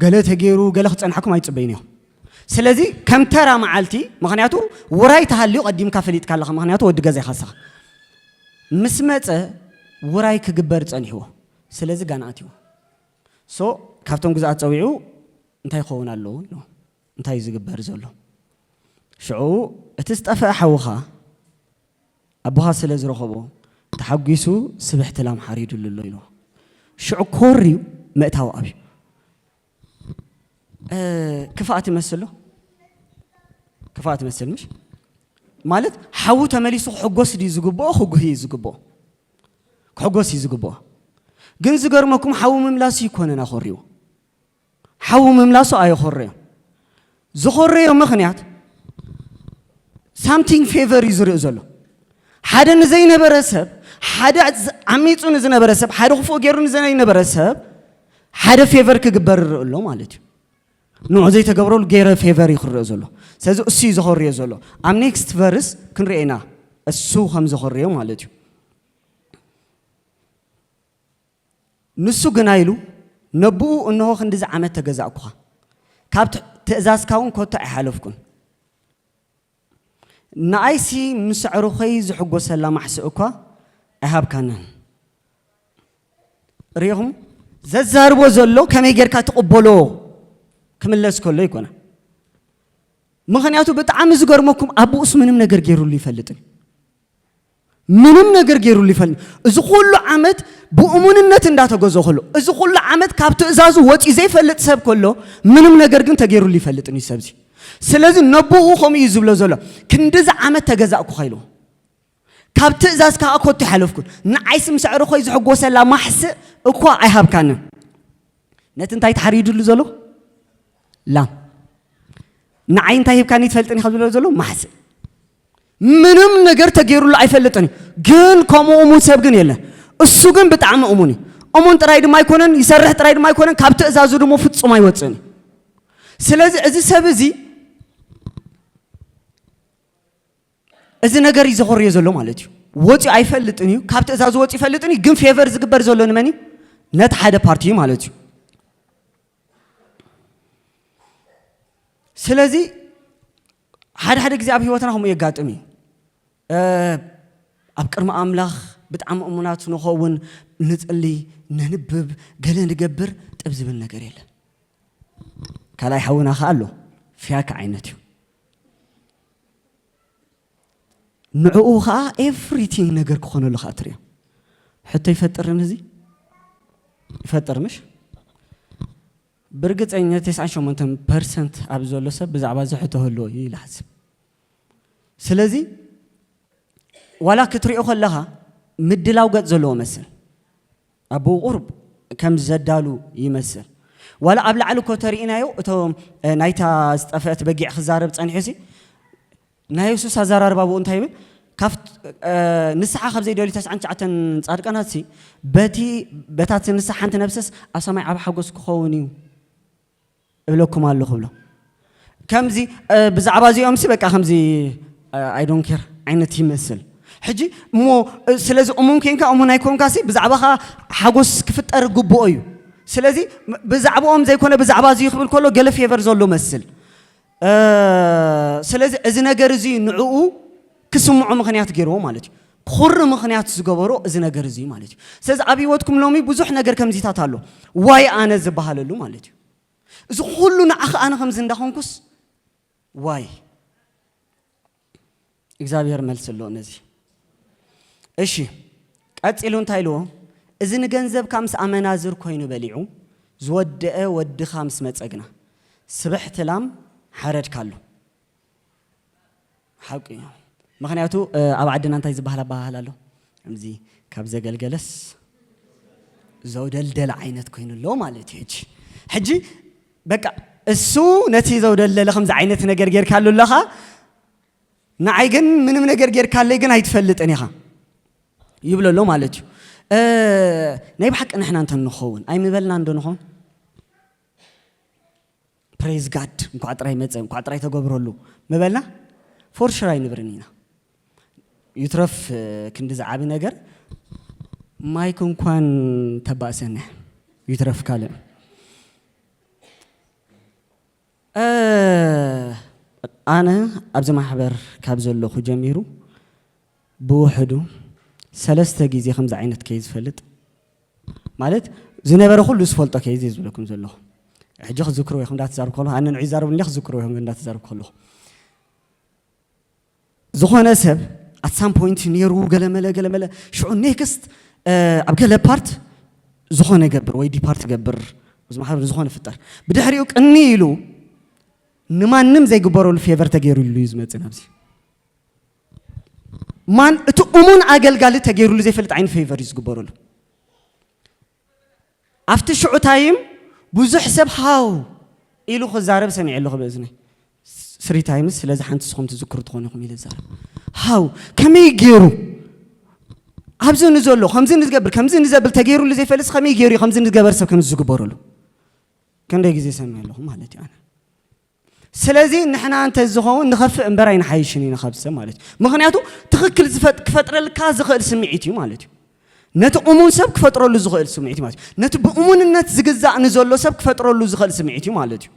ገለ ተገይሩ ገለ ክጸንሓኩም ኣይጽበይን እዮም። ስለዚ ከም ተራ መዓልቲ ምኽንያቱ ውራይ ተሃልዩ ቀዲምካ ፈሊጥካ ኣለኻ። ምኽንያቱ ወዲ ገዛ ይኻሳኻ ምስ መጸ ውራይ ክግበር ጸኒሕዎ። ስለዚ ጋና ኣትዎ። ሶ ካብቶም ግዛኣት ጸዊዑ እንታይ ይኸውን ኣለዎ ኢሉ እንታይ ዝግበር ዘሎ ሽዑ እቲ ዝጠፍአ ሓውኻ ኣቦኻ ስለ ዝረኸቦ ተሓጒሱ ስብሕቲ ላም ሓሪዱሉ ኣሎ ኢልዎ። ሽዑ ኮርዩ ምእታው ኣብዩ። ክፍኣት ይመስሎ? ክፍኣት ይመስል ምሽ? ማለት ሓዉ ተመሊሱ ክሕጎስ ድዩ ዝግብኦ? ክጉህ እዩ ዝግብኦ? ክሕጎስ እዩ ዝግብኦ። ግን ዝገርመኩም ሓዉ ምምላሱ ይኮነን ኣኾሪዎ። ሓዉ ምምላሱ ኣየኾረዮ። ዝኾረዮ ምኽንያት something favor እዩ ዝርኢ ዘሎ። ሓደ ንዘይነበረ ሰብ፣ ሓደ ዓሚፁ ንዝነበረ ሰብ፣ ሓደ ክፉእ ገይሩ ንዘይነበረ ሰብ ሓደ ፌቨር ክግበር ይርኢ ኣሎ ማለት እዩ። ንዑ ዘይተገብረሉ ገይረ ፌቨር እዩ ክርኢ ዘሎ። ስለዚ እሱ እዩ ዘኾርዮ ዘሎ። ኣብ ኔክስት ቨርስ ክንርኤና እሱ ከም ዘኾርዮ ማለት እዩ። ንሱ ግና ኢሉ ነብኡ፣ እንሆ ክንድዚ ዓመት ተገዛእኩኻ፣ ካብ ትእዛዝካ እውን ኮቶ ኣይሓለፍኩን። ንኣይሲ ምስ ኣዕሩኸይ ዝሕጎሰላ ማሕስእ እኳ ኣይሃብካንን። ርኢኹም? ዘዛርቦ ዘሎ ከመይ ጌርካ ትቕበሎ ክምለስ ከሎ ይኮነ። ምኽንያቱ ብጣዕሚ ዝገርመኩም ኣቦኡስ ምንም ነገር ገይሩሉ ይፈልጥን ምንም ነገር ገይሩሉ ይፈልጥ። እዚ ኩሉ ዓመት ብእሙንነት እንዳተገዞ ከሎ፣ እዚ ኩሉ ዓመት ካብ ትእዛዙ ወፂኡ ዘይፈልጥ ሰብ ከሎ፣ ምንም ነገር ግን ተገይሩሉ ይፈልጥን እዩ ሰብዚ። ስለዚ ነብኡ ከምኡ እዩ ዝብሎ ዘሎ፣ ክንድዚ ዓመት ተገዛእኩ ከይሉ ካብ ትእዛዝ ከዓ ኮቶ ይሓለፍኩን። ንዓይስ ምስ ኣዕሩኸይ ዝሕጎሰላ ማሕስእ እኳ ኣይሃብካንን። ነቲ እንታይ ተሓሪዱሉ ዘሎ? ላም። ንዓይ እንታይ ሂብካኒ ትፈልጥን ኢኻ ዝብሎ ዘሎ? ማሕስእ። ምንም ነገር ተገይሩሉ ኣይፈልጥን እዩ። ግን ከምኡ እሙን ሰብ ግን የለን። እሱ ግን ብጣዕሚ እሙን እዩ። እሙን ጥራይ ድማ ኣይኮነን፣ ይሰርሕ ጥራይ ድማ ኣይኮነን፣ ካብ ትእዛዙ ድማ ፍጹም ኣይወፅእን እዩ። ስለዚ እዚ ሰብ እዚ እዚ ነገር እዩ ዘኾርዮ ዘሎ ማለት እዩ። ወፂኡ ኣይፈልጥን እዩ፣ ካብ ትእዛዙ ወፂኡ ይፈልጥን እዩ፣ ግን ፌቨር ዝግበር ዘሎ ንመን እዩ? ነቲ ሓደ ፓርቲ እዩ ማለት እዩ። ስለዚ ሓደ ሓደ ግዜ ኣብ ህይወትና ከምኡ የጋጥም እዩ። ኣብ ቅድሚ ኣምላኽ ብጣዕሚ እሙናት ንኸውን፣ ንጽሊ፣ ነንብብ፣ ገለ ንገብር፣ ጥብ ዝብል ነገር የለን። ካልኣይ ሓውና ከኣ ኣሎ፣ ፍያካ ዓይነት እዩ። ንዕኡ ከኣ ኤቭሪቲንግ ነገር ክኾነሉ ከኣ ትሪኦ። ሕቶ ይፈጥርን እዚ? ይፈጥር ምሽ? ብርግጸኛ ተስዓን ሸሞንተን ፐርሰንት ኣብ ዘሎ ሰብ ብዛዕባ እዚ ሕቶ ህልዎ እዩ ኢለ ሓስብ። ስለዚ ዋላ ክትሪኦ ከለኻ ምድላው ገጽ ዘለዎ መስል፣ ኣቦኡ ቁሩብ ከም ዘዳሉ ይመስል። ዋላ ኣብ ላዕሊ እኮ ተሪኢናዮ፣ እቶም፣ እ፣ ናይታ ዝጠፍአት በጊዕ ክዛረብ ጸኒሑሲ፣ ናይ የሱስ ኣዘራርባ ብኡ እንታይ ይብል? ካብት-፣ እ፣ ንስሓ ካብ ዘይደልዩ ተስዓን ትሽዓተን ጻድቃናትሲ፣ በቲ፣ በታ እቲ ንስሓ ሓንቲ ነብሰስ ኣብ ሰማይ ዓቢ ሓጎስ ክኸውን እዩ እብለኩም ኣለኹ ብሎ። ከምዚ፣ እ፣ ብዛዕባ እዚኦምሲ በቃ ከምዚ፣ እ፣ I don't care ዓይነት ይመስል። ሕጂ እሞ፣ እ፣ ስለዚ እሙን ኬንካ እሙን ኣይኮንካሲ ብዛዕባኻ ሓጎስ ክፍጠር ግብኦ እዩ። ስለዚ ም-፣ ብዛዕባኦም ዘይኮነ ብዛዕባ እዚ ክብል ከሎ ገለ ፌቨር ዘሎ መስል። እ፣ ስለዚ እዚ ነገር እዚ ንዕኡ ክስምዖ ምኽንያት ገይርዎ ማለት እዩ። ኩሪ ምኽንያት ዝገበሮ እዚ ነገር እዚ ማለት እዩ። ስለዚ ኣብ ህይወትኩም ሎሚ ብዙሕ ነገር ከምዚታት ኣሎ። ዋይ ኣነ ዝበሃለሉ ማለት እዩ። እዚ ኩሉ ንዓኺ ኣነ ከምዚ እንዳኾንኩስ ዋይ? እግዚኣብሔር መልሲ ኣለዎ ነዚ። እሺ፣ ቀጺሉ እንታይ ኢልዎ? እዚ ንገንዘብካ ምስ ኣመናዝር ኮይኑ በሊዑ ዝወደአ ወድኻ ምስ መጸ ግና ስብሕቲ ላም ሓረድካሉ። ሓቂ እዩ። ምኽንያቱ፣ እ፣ ኣብ ዓድና እንታይ ዝበሃል ኣበሃህላ ኣሎ? ከምዚ ካብ ዘገልገለስ ዘውደልደለ ዓይነት ኮይኑ ኣሎ ማለት እዩ። ሕጂ፣ ሕጂ በቃ እሱ ነቲ ዘውደልደለ ከምዚ ዓይነት ነገር ጌርካሉ ኣለኻ፣ ንዓይ ግን ምንም ነገር ጌርካለይ ግን ኣይትፈልጥን ኢኻ ይብሎ ኣሎ ማለት እዩ። እ፣ ናይ ብሓቂ ንሕና እንተ ንኸውን ኣይምበልናን ዶ ንኸውን? ፕሬዝ ጋድ፣ እንኳዕ ጥራይ መጸ፣ እንኳዕ ጥራይ ተገብረሉ ምበልና፣ ፎር ሹር ኣይንብርን ኢና። ይትረፍ፣ እ፣ ክንዲ ዝዓቢ ነገር ማይክ እንኳን ተባእሰና፣ ይትረፍ ካልእ። እ፣ ኣነ ኣብዚ ማሕበር ካብ ዘለኹ ጀሚሩ ብውሕዱ ሰለስተ ግዜ ከምዚ ዓይነት ከይዝ ዝፈልጥ፣ ማለት ዝነበረ ኩሉ ዝፈልጦ ከይዝ እየ ዝብለኩም ዘለኹ። ሕጂ ክዝክርዎ ኢኹም እንዳተዛረብኩ ከለኹ፣ ኣነ ንዑ ይዛረብ እንዲያ ክዝክርዎ ኢኹም እንዳተዛረብኩ ከለኹ። ዝኾነ ሰብ at some point ነይሩ ገለመለ፣ ገለመለ፣ ሽዑ ኔክስት፣ እ፣ ኣብ ገለ ፓርት ዝኾነ ይገብር ወይ ዲፓርት ይገብር፣ እዚ ማሕበር ዝኾነ ፍጠር ብድሕሪኡ ቅኒ ኢሉ ንማንም ዘይግበረሉ ፌቨር ተገይሩሉ እዩ ዝመጽእ ናብዚ። ማን እቲ እሙን ኣገልጋሊ ተገይሩሉ ዘይፈልጥ ዓይነት ፌቨር እዩ ዝግበረሉ። ኣብቲ ሽዑ ታይም ብዙሕ ሰብ ሃው ኢሉ ክዛረብ ሰሚዐ ኣለኹ ብእዝነይ። ስሪ ታይምስ ስለዚ ሓንቲ ስኹም ትዝክሩ ትኾኑ ኢኹም ኢለ ዛረብ። ሃው ከመይ ገይሩ ኣብዚ ንዘሎ ከምዚ ንዝገብር ከምዚ ንዘብል ተገይሩሉ ዘይፈልስ ከመይ ገይሩ እዩ ከምዚ ንዝገበር ሰብ ከምዚ ዝግበረሉ? ክንደይ ግዜ ሰሚዐ ኣለኹ ማለት እዩ ኣነ። ስለዚ ንሕና እንተ ዝኸውን ንኸፍእ እምበር ኣይንሓይሽን ኢና ካብ ሰብ ማለት እዩ። ምኽንያቱ ትኽክል ዝፈጥ- ክፈጥረልካ ዝኽእል ስምዒት እዩ ማለት እዩ። ነቲ እሙን ሰብ ክፈጥረሉ ዝኽእል ስምዒት እዩ ማለት እዩ። ነቲ ብእሙንነት ዝግዛእ ንዘሎ ሰብ ክፈጥረሉ ዝኽእል ስምዒት እዩ ማለት እዩ።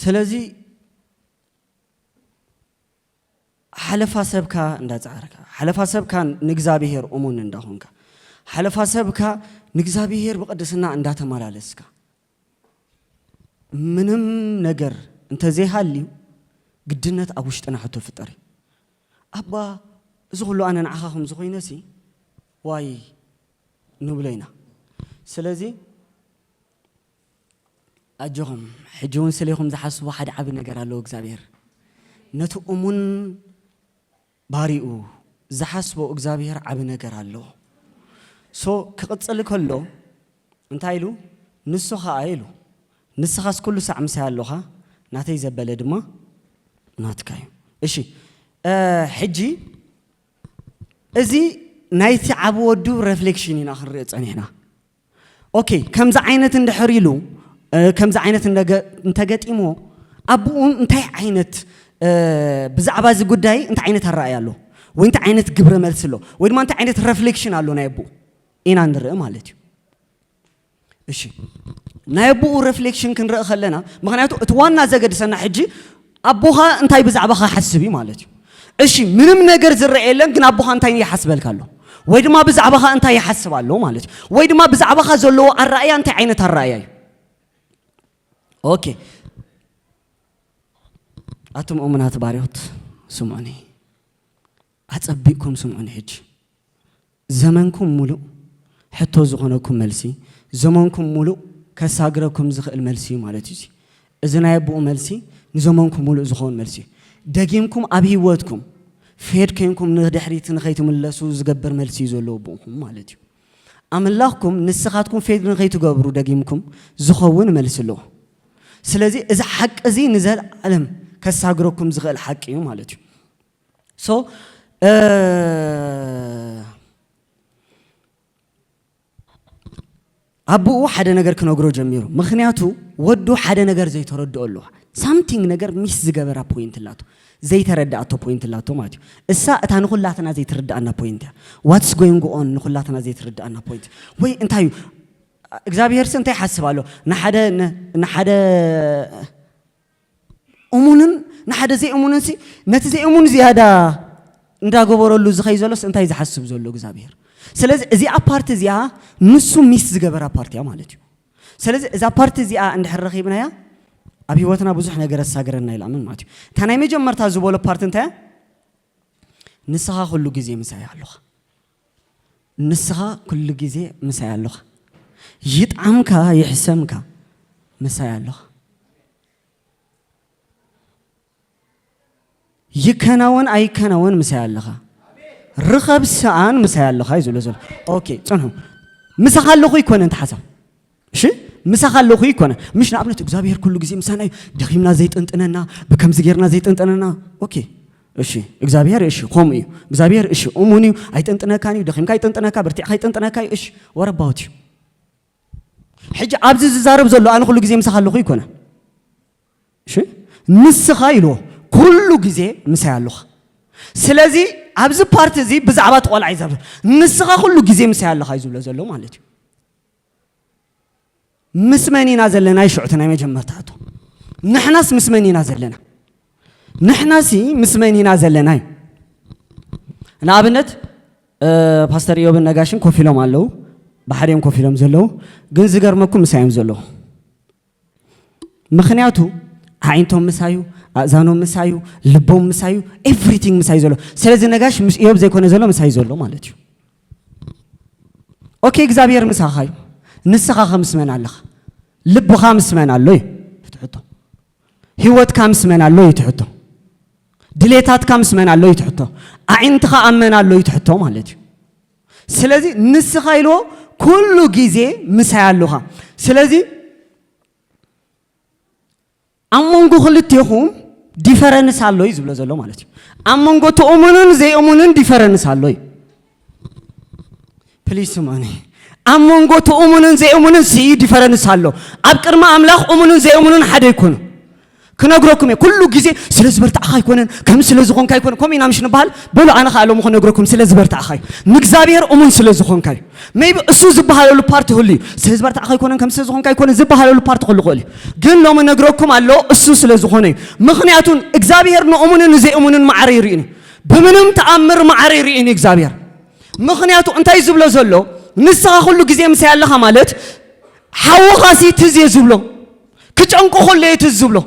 ስለዚ ሓለፋ ሰብካ እንዳጻዕርካ፣ ሓለፋ ሰብካ ንእግዚኣብሔር እሙን እንዳኾንካ፣ ሓለፋ ሰብካ ንእግዚኣብሔር ብቅድስና እንዳተመላለስካ፣ ምንም ነገር እንተዘይሃልዩ ግድነት ኣብ ውሽጥና ሕቶ ፍጠር እዩ። ኣባ፣ እዚ ኩሉ ኣነ ንዓኻ ከም ዝኾይነሲ ዋይ ንብሎ ኢና። ስለዚ ኣጆኹም፣ ሕጂ እውን ስሌኹም ዝሓስቦ ሓደ ዓቢ ነገር ኣለዎ እግዚኣብሔር። ነቲ እሙን ባሪኡ ዝሓስቦ እግዚኣብሔር ዓቢ ነገር ኣለዎ። ሶ ክቕጽል ከሎ እንታይ ኢሉ? ንሱ ኸኣ ኢሉ፣ ንስኻስ ኩሉ ሳዕ ምሳይ ኣሎኻ፣ ናተይ ዘበለ ድማ ናትካ እዩ። እሺ፣ እ፣ ሕጂ እዚ ናይቲ ዓቢ ወዱ ሬፍሌክሽን ኢና ክንርኢ ጸኒሕና። ኦኬ፣ ከምዚ ዓይነት እንድሕር ኢሉ፣ እ፣ ከምዚ ዓይነት እንደገ-፣ እንተገጢምዎ፣ ኣቦኡ እንታይ ዓይነት፣ እ፣ ብዛዕባ እዚ ጉዳይ እንታይ ዓይነት ኣረኣእያ ኣሎ? ወይ እንታይ ዓይነት ግብረ መልሲ ኣሎ? ወይ ድማ እንታይ ዓይነት ሬፍሌክሽን ኣሎ ናይ ኣቦኡ? ኢና ንርኢ ማለት እዩ። እሺ፣ ናይ ኣቦኡ ሬፍሌክሽን ክንርኢ ከለና፣ ምኽንያቱ እቲ ዋና ዘገድሰና ሕጂ ኣቦኻ እንታይ ብዛዕባኻ ይሓስብ እዩ ማለት እዩ። እሺ፣ ምንም ነገር ዝረአ የለን፣ ግን ኣቦኻ እንታይ ይሓስበልካ ኣሎ? ወይ ድማ ብዛዕባኻ እንታይ ይሓስብ ኣሎ ማለት እዩ። ወይ ድማ ብዛዕባኻ ዘለዎ ኣረኣእያ እንታይ ዓይነት ኣረኣእያ እዩ? ኦኬ። ኣቱም እሙናት ባሪያት ስምዑኒ። ኣጸቢቕኩም ስምዑኒ ሕጂ። ዘመንኩም ሙሉእ ሕቶ ዝኾነኩም መልሲ፣ ዘመንኩም ሙሉእ ከሳግረኩም ዝኽእል መልሲ እዩ ማለት እዩ። እዚ ናይ ኣቦኡ መልሲ ንዘመንኩም ሙሉእ ዝኸውን መልሲ እዩ። ደጊምኩም ኣብ ህይወትኩም ፌድ ኮይንኩም ንድሕሪት ንኸይትምለሱ ዝገብር መልሲ እዩ ዘለዎ ኣቦኹም ማለት እዩ። ኣምላኽኩም ንስኻትኩም ፌድ ንኸይትገብሩ ደጊምኩም ዝኸውን መልሲ ኣለዎ። ስለዚ እዚ ሓቂ እዚ ንዘለኣለም ከሳግረኩም ዝኽእል ሓቂ እዩ ማለት እዩ። ሶ፣ እ፣ ኣቦኡ ሓደ ነገር ክነግሮ ጀሚሩ። ምኽንያቱ ወዱ ሓደ ነገር ዘይተረድኦ ኣሎ። ሳምቲንግ ነገር ሚስ ዝገበራ ፖይንት ኣላቶ። ዘይተረድኣቶ ፖይንት ኣላቶ ማለት እዩ። እሳ እታ ንኹላትና ዘይትርድኣና ፖይንት እያ። ዋትስ ጎይንግ ኦን ንኹላትና ዘይትርድኣና ፖይንት። ወይ እንታይ እዩ? እግዚኣብሄርሲ እንታይ ይሓስብ ኣሎ? ንሓደ፣ ን-፣ ንሓደ እሙንን ንሓደ ዘይእሙንን ሲ፣ ነቲ ዘይእሙን ዝያዳ እንዳገበረሉ ዝኸይ ዘሎስ እንታይ ዝሓስብ ዘሎ እግዚኣብሄር? ስለዚ እዚኣ ፓርቲ እዚኣ ንሱ ሚስ ዝገበራ ፓርቲ እያ ማለት እዩ። ስለዚ እዛ ፓርቲ እዚኣ እንድሕር ረኺብናያ ኣብ ህይወትና ብዙሕ ነገር ኣሳግረና ኢላምን ማለት እዩ። እታ ናይ መጀመርታ ዝበሎ ፓርቲ እንታይ እያ? ንስኻ ኩሉ ግዜ ምሳይ ኣለኻ። ንስኻ ኩሉ ግዜ ምሳይ ኣለኻ። ይጥዓምካ ይሕሰምካ ምሳይ ኣለኻ። ይከናወን ኣይከናወን ምሳይ ኣለኻ። ርኸብ ሰኣን ምሳይ ኣለኻ እዩ ዝብሎ ዘሎ። ኦኬ፣ ጽንሑ። ምሳኻ ኣለኹ ይኮነ እንተ ሓሳብ። እሺ? ምሳኻ ኣለኹ ይኮነ። ምሽ ንኣብነት እግዚኣብሔር ኩሉ ግዜ ምሳና እዩ። ደኺምና ዘይጥንጥነና፣ ብከምዚ ጌርና ዘይጥንጥነና። ኦኬ። እሺ፣ እግዚኣብሔር እሺ፣ ከምኡ እዩ። እግዚኣብሔር እሺ፣ እሙን እዩ። ኣይጥንጥነካን እዩ። ደኺምካ ኣይጥንጥነካ፣ በርቲዕካ ኣይጥንጥነካ እዩ። እሺ፣ what about you? ሕጂ ኣብዚ ዝዛረብ ዘሎ ኣነ ኩሉ ግዜ ምሳኻ ኣለኹ ይኮነ። እሺ? ንስኻ ኢልዎ ኩሉ ግዜ ምሳይ ኣለኻ። ስለዚ ኣብዚ ፓርቲ እዚ ብዛዕባ እቲ ቆልዓ እዩ ዝዛረብ። ንስኻ ኩሉ ግዜ ምሳይ ኣለኻ እዩ ዝብሎ ዘሎ ማለት እዩ። ምስ መን ኢና ዘለና? ይሽዑ እቲ ናይ መጀመርታ ሕቶ። ንሕናስ ምስ መን ኢና ዘለና? ንሕናሲ ምስ መን ኢና ዘለና እዩ። ንኣብነት፣ እ፣ ፓስተር ኢዮብን ነጋሽን ኮፍ ኢሎም ኣለዉ። ብሓደ እዮም ኮፍ ኢሎም ዘለዉ። ግን ዝገርመኩም ምሳይ እዮም ዘለዉ። ምኽንያቱ ኣዒንቶም ምሳዩ፣ ኣእዛኖም ምሳዩ፣ ልቦም ምሳዩ፣ ኤቭሪቲንግ ምሳዩ ዘሎ። ስለዚ ነጋሽ ምስ እዮብ ዘይኮነ ዘሎ ምሳዩ ዘሎ ማለት እዩ። ኦኬ እግዚኣብሔር ምሳኻ እዩ። ንስኻ ከ ምስ መን ኣለኻ? ልብኻ ምስ መን ኣሎ እዩ እቲ ሕቶ። ህይወትካ ምስ መን ኣሎ እዩ እቲ ሕቶ። ድሌታትካ ምስ መን ኣሎ እዩ እቲ ሕቶ። ኣዒንትኻ ኣብ መን ኣሎ እዩ እቲ ሕቶ ማለት እዩ። ስለዚ ንስኻ ኢልዎ ኩሉ ግዜ ምሳይ ኣለኻ። ስለዚ ኣብ መንጎ ክልቴኹም ዲፈረንስ ኣሎ እዩ ዝብሎ ዘሎ ማለት እዩ። ኣብ መንጎ እቲ እሙንን ዘይእሙንን ዲፈረንስ ኣሎ እዩ። ፕሊስ ስምዑኒ። ኣብ መንጎ እቲ እሙንን ዘይእሙንን ስኢ ዲፈረንስ ኣሎ። ኣብ ቅድሚ ኣምላኽ እሙንን ዘይእሙንን ሓደ ኣይኮኑ። ክነግረኩም እየ። ኩሉ ግዜ ስለ ዝበርታዕኻ ኣይኮነን፣ ከም ስለ ዝኾንካ ኣይኮነን። ከምኡ ኢና ምሽ ንበሃል? በሉ ኣነ ኸኣ ሎሚ ክነግረኩም ስለ ዝበርታዕኻ እዩ። ንእግዚኣብሔር እሙን ስለ ዝኾንካ እዩ። ሜይቢ እሱ ዝበሃለሉ ፓርቲ ህሉ እዩ። ስለ ዝበርታዕኻ ኣይኮነን፣ ከም ስለ ዝኾንካ ኣይኮነን ዝበሃለሉ ፓርቲ ክህሉ ይኽእል እዩ። ግን ሎሚ ነግረኩም ኣሎ፣ እሱ ስለ ዝኾነ እዩ። ምኽንያቱ እግዚኣብሔር ንእሙንን ንዘይእሙንን ማዕረ ይርእን እዩ። ብምንም ተኣምር ማዕረ ይርእን እዩ እግዚኣብሔር። ምኽንያቱ እንታይ እዩ ዝብሎ ዘሎ? ንስኻ ኩሉ ግዜ ምሳይ ኣለኻ ማለት ሓውኻሲ ትዝ እየ ዝብሎ። ክጨንቆ ከሎ እየ ትዝ ዝብሎ።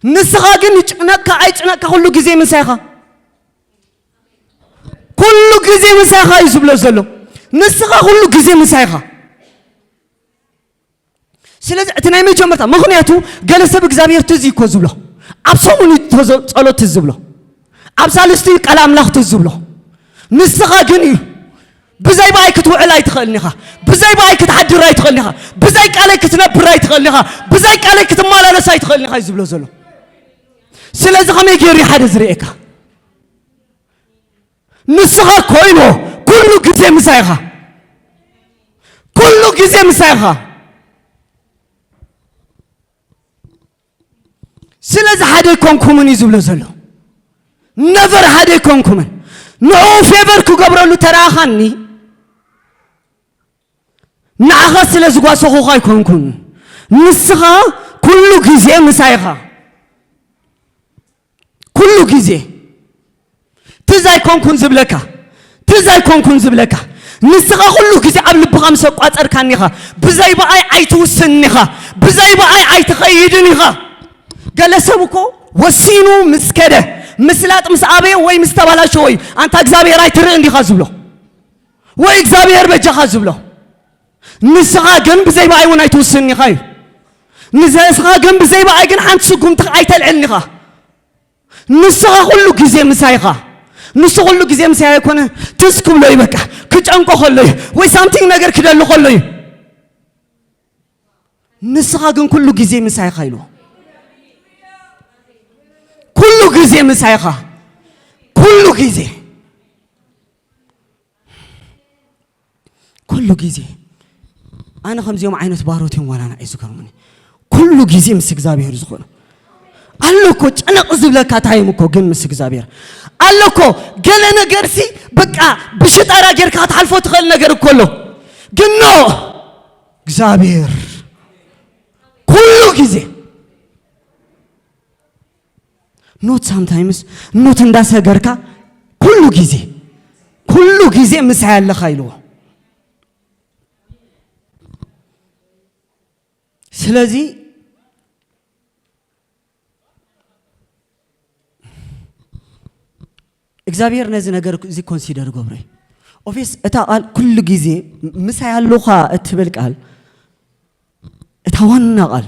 ንስኻ ግን ይጭነቅካ ኣይጭነቅካ ኩሉ ግዜ ምሳይኻ። ኩሉ ግዜ ምሳይኻ እዩ ዝብሎ ዘሎ። ንስኻ ኩሉ ግዜ ምሳይኻ። ስለዚ እቲ ናይ መጀመርታ ምኽንያቱ ገለ ሰብ እግዚኣብሔር ትዝ እኮ ዝብሎ። ኣብ ሰሙን እዩ ተዘ-፣ ጸሎት ትዝ ዝብሎ። ኣብ ሳልስቲ እዩ ቃል ኣምላኽ ትዝ ዝብሎ። ንስኻ ግን እዩ ብዘይ ብኣይ ክትውዕል ኣይትኽእልን ኢኻ። ብዘይ ብኣይ ክትሓድር ኣይትኽእልን ኢኻ። ብዘይ ቃለይ ክትነብር ኣይትኽእልን ኢኻ። ብዘይ ቃለይ ክትመላለስ ኣይትኽእልን ኢኻ እዩ ዝብሎ ዘሎ። ስለዚ ከመይ ገይሩ እዩ ሓደ ዝርእየካ? ንስኻ እኮ ኢልዎ ኩሉ ግዜ ምሳይ ኢኻ። ኩሉ ግዜ ምሳይ ኢኻ። ስለዚ ሓደ ኣይኮንኩምን እዩ ዝብሎ ዘሎ። ነቨር ሓደ ኣይኮንኩምን። ንዕኡ ፌቨር ክገብረሉ ተረኣኻኒ ንዓኻ ስለ ዝጓሰኹኻ ኣይኮንኩን። ንስኻ ኩሉ ግዜ ምሳይ ኢኻ። ኩሉ ግዜ ትዝ ኣይኮንኩን ዝብለካ፣ ትዝ ኣይኮንኩን ዝብለካ። ንስኻ ኩሉ ግዜ ኣብ ልብኻ ምስ ኣቋጸርካኒ ኢኻ። ብዘይ ብኣይ ኣይትውስንን ኢኻ። ብዘይ ብኣይ ኣይትኸይድን ኢኻ። ገለ ሰብ እኮ ወሲኑ ምስ ከደ፣ ምስላጥ ምስ ኣበየ ወይ ምስ ተባላሸወ እዩ፣ ኣንታ እግዚኣብሔር ኣይትርእን ዲኻ ዝብሎ። ወይ እግዚኣብሔር በጃኻ ዝብሎ። ንስኻ ግን ብዘይ ብኣይ እውን ኣይትውስንን ኢኻ እዩ። ንስኻ ግን ብዘይ ብኣይ ግን ሓንቲ ስጉምቲ ኣይተልዕልን ኢኻ። ንስኻ ኩሉ ግዜ ምሳይ ኢኻ። ንሱ ኩሉ ግዜ ምሳይ ኣይኮነ፣ ትዝ ክብሎ እዩ በቃ። ክጨንቆ ከሎ እዩ። ወይ ሳምቲንግ ነገር ክደሊ ከሎ እዩ። ንስኻ ግን ኩሉ ግዜ ምሳይ ኢኻ ኢልዎ። ኩሉ ግዜ ምሳይ ኢኻ። ኩሉ ግዜ። ኩሉ ግዜ። ኣነ ከምዚኦም ዓይነት ባሮት እዮም ዋላ ንዓይ ዝገርሙኒ። ኩሉ ግዜ ምስ እግዚኣብሔር ዝኾኑ። ኣሎ እኮ ጨነቕ ዝብለካ ታይም እኮ ግን ምስ እግዚኣብሔር። ኣሎ እኮ ገለ ነገርሲ በቃ ብሽጠራ ጌርካ ክትሓልፎ ትኽእል ነገር እኮ ኣሎ። ግን ኖ፣ እግዚኣብሔር ኩሉ ግዜ። ኖት ሳምታይምስ፣ ኖት እንዳሰገርካ ኩሉ ግዜ፣ ኩሉ ግዜ ምሳይ ኣለኻ ኢልዎ። ስለዚ እግዚኣብሔር ነዚ ነገር እዚ ኮንሲደር ገብረ። ኦፊስ እታ ቃል ኩሉ ግዜ ምሳይ ኣለኻ እትብል ቃል፣ እታ ዋና ቃል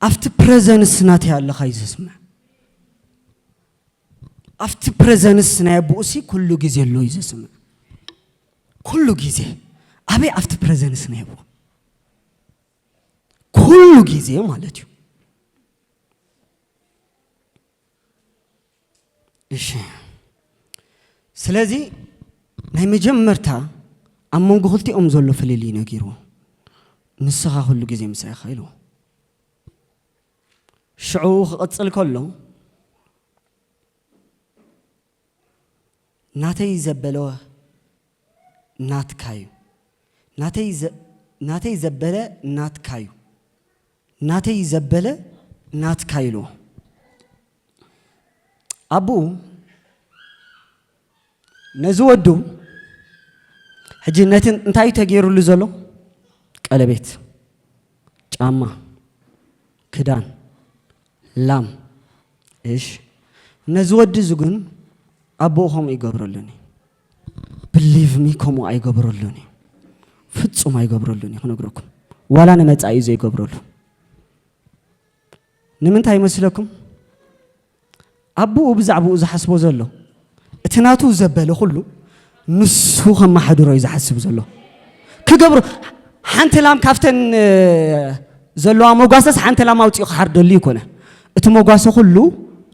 ኣብቲ ፕረዘንስ ናተይ ኣለኻ እዩ ዘስምዕ። ኣብቲ ፕረዘንስ ናይ ኣቦኡሲ ኩሉ ግዜ ኣሎ እዩ ዘስምዕ። ኩሉ ግዜ ኣበይ? ኣብቲ ፕረዘንስ ናይ ኣቦ ኩሉ ግዜ ማለት እዩ። እሺ፣ ስለዚ ናይ መጀመርታ ኣብ መንጎ ክልቲኦም ዘሎ ፍልልይ ነጊርዎ። ንስኻ ኩሉ ግዜ ምሳይ ኢኻ ኢልዎ። ሽዑ ክቕጽል ከሎ ናተይ ዘበለ ናትካ እዩ። ናተይ ዘ-፣ ናተይ ዘበለ ናትካ እዩ። ናተይ ዘበለ ናትካ ኢልዎ። ኣቦኡ ነዚ ወዱ ሕጂ ነቲ እንታይ እዩ ተገይሩሉ ዘሎ? ቀለቤት፣ ጫማ፣ ክዳን ላም። እሽ፣ ነዚ ወዲ እዚ ግን ኣቦኡ ከምኡ ይገብረሉን እዩ። ብሊቭ ሚ፣ ከምኡ ኣይገብረሉን እዩ። ፍጹም ኣይገብረሉን እዩ፣ ክነግረኩም። ዋላ ንመጻኢ እዩ ዘይገብረሉ። ንምንታይ ይመስለኩም? ኣቦኡ ብዛዕባኡ ዝሓስቦ ዘሎ፣ እቲ ናቱ ዘበለ ኩሉ ንሱ ከመሓድሮ እዩ ዝሓስብ ዘሎ። ክገብሮ፣ ሓንቲ ላም ካብተን፣ እ፣ ዘለዋ መጓሰስ ሓንቲ ላም ኣውፂኡ ክሓርደሉ ይኮነ። እቲ መጓሰ ኩሉ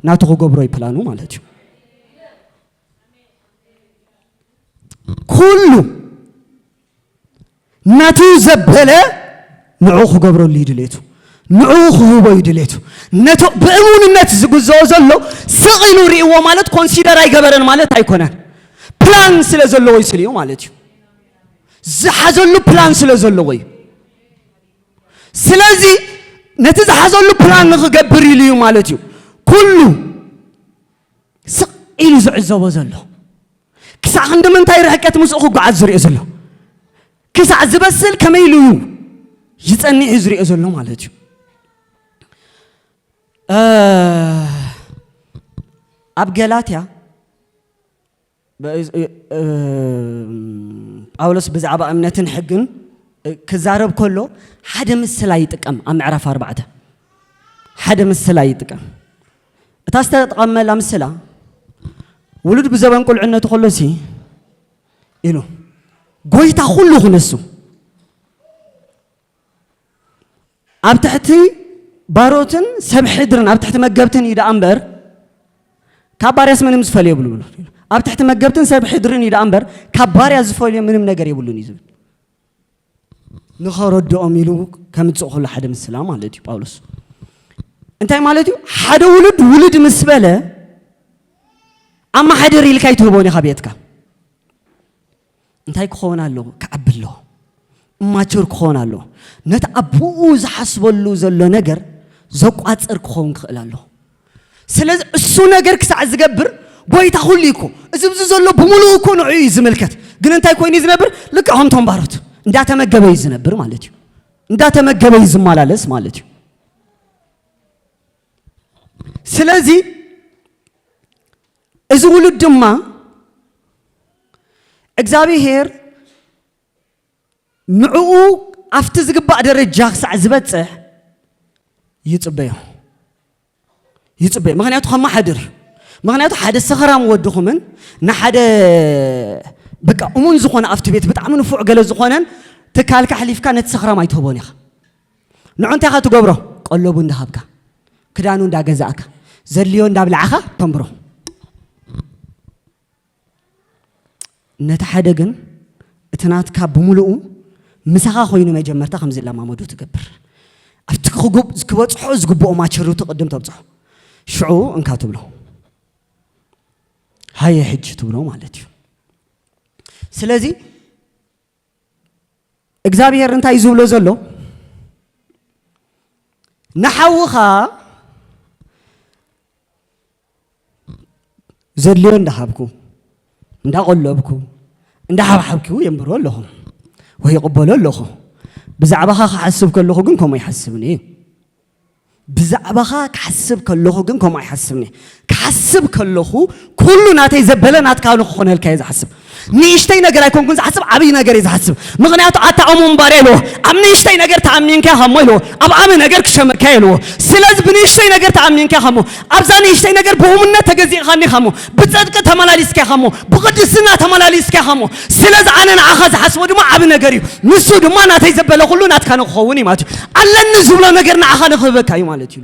ናቱ ክገብሮ እዩ ፕላኑ ማለት እዩ። ኩሉ ናቱ ዘበለ ንዑ ክገብረሉ እዩ ድሌቱ፣ ንዑ ክህቦ እዩ ድሌቱ። ነቶ ብእሙንነት ዝግዝኦ ዘሎ ስቕ ኢሉ ርእይዎ ማለት ኮንሲደር ኣይገበረን ማለት ኣይኮነን። ፕላን ስለ ዘለዎ እዩ ስልዩ ማለት እዩ። ዝሓዘሉ ፕላን ስለ ዘለዎ እዩ። ስለዚ ነቲ ዝሓዘሉ ፕላን ንኽገብር ኢሉ እዩ ማለት እዩ። ኩሉ ስቕ ኢሉ ዝዕዘቦ ዘሎ ክሳዕ ክንዲ ምንታይ ርሕቀት ምስኡ ክጓዓዝ ዝሪኦ ዘሎ፣ ክሳዕ ዝበስል ከመይ ኢሉ እዩ ይጸኒሕ እዩ ዝሪኦ ዘሎ ማለት እዩ። እ፣ ኣብ ገላትያ ብ-፣ እ፣ እ፣ ጳውሎስ ብዛዕባ እምነትን ሕግን፣ እ፣ ክዛረብ ከሎ ሓደ ምስላ ይጥቀም። ኣብ ምዕራፍ ኣርባዕተ ሓደ ምስላ ይጥቀም። እታ ዝተጠቐመላ ምስላ፣ ውሉድ ብዘበን ቁልዕነቱ ከሎሲ ኢሉ፣ ጎይታ ኩሉ ክነሱ፣ ኣብ ትሕቲ ባሮትን ሰብ ሕድርን፣ ኣብ ትሕቲ መገብትን እዩ ደኣ እምበር፣ ካብ ባርያስ ምንም ዝፈልዮ የብሉን። ኣብ ትሕቲ መገብትን ሰብ ሕድርን እዩ ደኣ እምበር፣ ካብ ባርያ ዝፈልዮ ምንም ነገር የብሉን እዩ ዝብል። ንኸረድኦም ኢሉ ከምጽእ ከሎ ሓደ ምስላ ማለት እዩ ጳውሎስ። እንታይ ማለት እዩ? ሓደ ውሉድ ውሉድ ምስ በለ፣ ኣመሓድር ኢልካ ኣይትህቦን ኢኻ ቤትካ። እንታይ ክኸውን ኣለዎ? ክዓቢ ኣለዎ። እማቹር ክኸውን ኣለዎ። ነቲ ኣቦኡ ዝሓስበሉ ዘሎ ነገር ዘቋጽር ክኸውን ክኽእል ኣለዎ። ስለዚ እሱ ነገር ክሳዕ ዝገብር፣ ጎይታ ኩሉ እዩ እኮ፣ እዚ ብዚ ዘሎ ብምሉኡ እኮ ንዕኡ እዩ ዝምልከት። ግን እንታይ ኮይኑ እዩ ዝነብር? ልክዕ ከምቶም ባሮት እንዳተመገበ እዩ ዝነብር ማለት እዩ። እንዳተመገበ እዩ ዝመላለስ ማለት እዩ። ስለዚ እዚ ውሉድ ድማ እግዚኣብሄር ንዕኡ ኣብቲ ዝግባእ ደረጃ ክሳዕ ዝበጽሕ ይጽበዮ፣ ይጽበዮ። ምኽንያቱ ከመሓድር እዩ። ምኽንያቱ ሓደ ሰኽራም ወድኹምን ንሓደ በቃ እሙን ዝኾነ ኣብቲ ቤት ብጣዕሚ ንፉዕ ገለ ዝኾነን ትካልካ ኣሕሊፍካ ነቲ ሰኽራም ኣይትህቦን ኢኻ። ንዑ እንታይ ኢኻ ትገብሮ? ቀለቡ እንዳሃብካ፣ ክዳኑ እንዳገዛእካ፣ ዘድልዮ እንዳብላዕኻ ተንብሮ። ነቲ ሓደ ግን እቲ ናትካ ብምሉኡ ምሳኻ ኮይኑ መጀመርታ ከም ዝለማመዶ ትገብር። ኣብቲ ክጉብ-፣ ክበጽሖ ዝግብኦ ማቸሪቲ ቅድም ተብጽሖ። ሽዑ እንካ ትብሎ። ሃየ ሕጂ ትብሎ ማለት እዩ። ስለዚ እግዚኣብሄር እንታይ እዩ ዝብሎ ዘሎ? ንሓውኻ ዘድልዮ እንዳሃብኩ፣ እንዳቆለብኩ፣ እንዳሓብሓብኩ የንብሮ ኣለኹ ወይ ይቕበሎ ኣለኹ። ብዛዕባኻ ክሓስብ ከለኹ ግን ከምኡ ኣይሓስብን እየ። ብዛዕባኻ ክሓስብ ከለኹ ግን ከምኡ ኣይሓስብን እየ። ክሓስብ ከለኹ ኩሉ ናተይ ዘበለ ናትካ ንክኾነልካ እየ ዝሓስብ። ንእሽተይ ነገር ኣይኮንኩን ዝሓስብ፣ ዓብይ ነገር እየ ዝሓስብ። ምኽንያቱ ኣታ እሙን ባርያ ኢልዎ፣ ኣብ ንእሽተይ ነገር ተኣሚንካ ኢኻ እሞ ኢልዎ፣ ኣብ ዓብይ ነገር ክሸመካ ኢልዎ። ስለዚ ብንእሽተይ ነገር ተኣሚንካ ኢኻ እሞ፣ ኣብዛ ንእሽተይ ነገር ብእሙነት ተገዚእኻኒ ኢኻ እሞ፣ ብጽድቂ ተመላሊስካ ኢኻ እሞ፣ ብቅድስና ተመላሊስካ ኢኻ እሞ፣ ስለዚ ኣነ ንዓኻ ዝሓስቦ ድማ ዓቢ ነገር እዩ። ንሱ ድማ ናተይ ዘበለ ኩሉ ናትካ ንክኸውን እዩ ማለት እዩ። ኣለኒ ዝብሎ ነገር ንዓኻ ንክህበካ እዩ ማለት እዩ።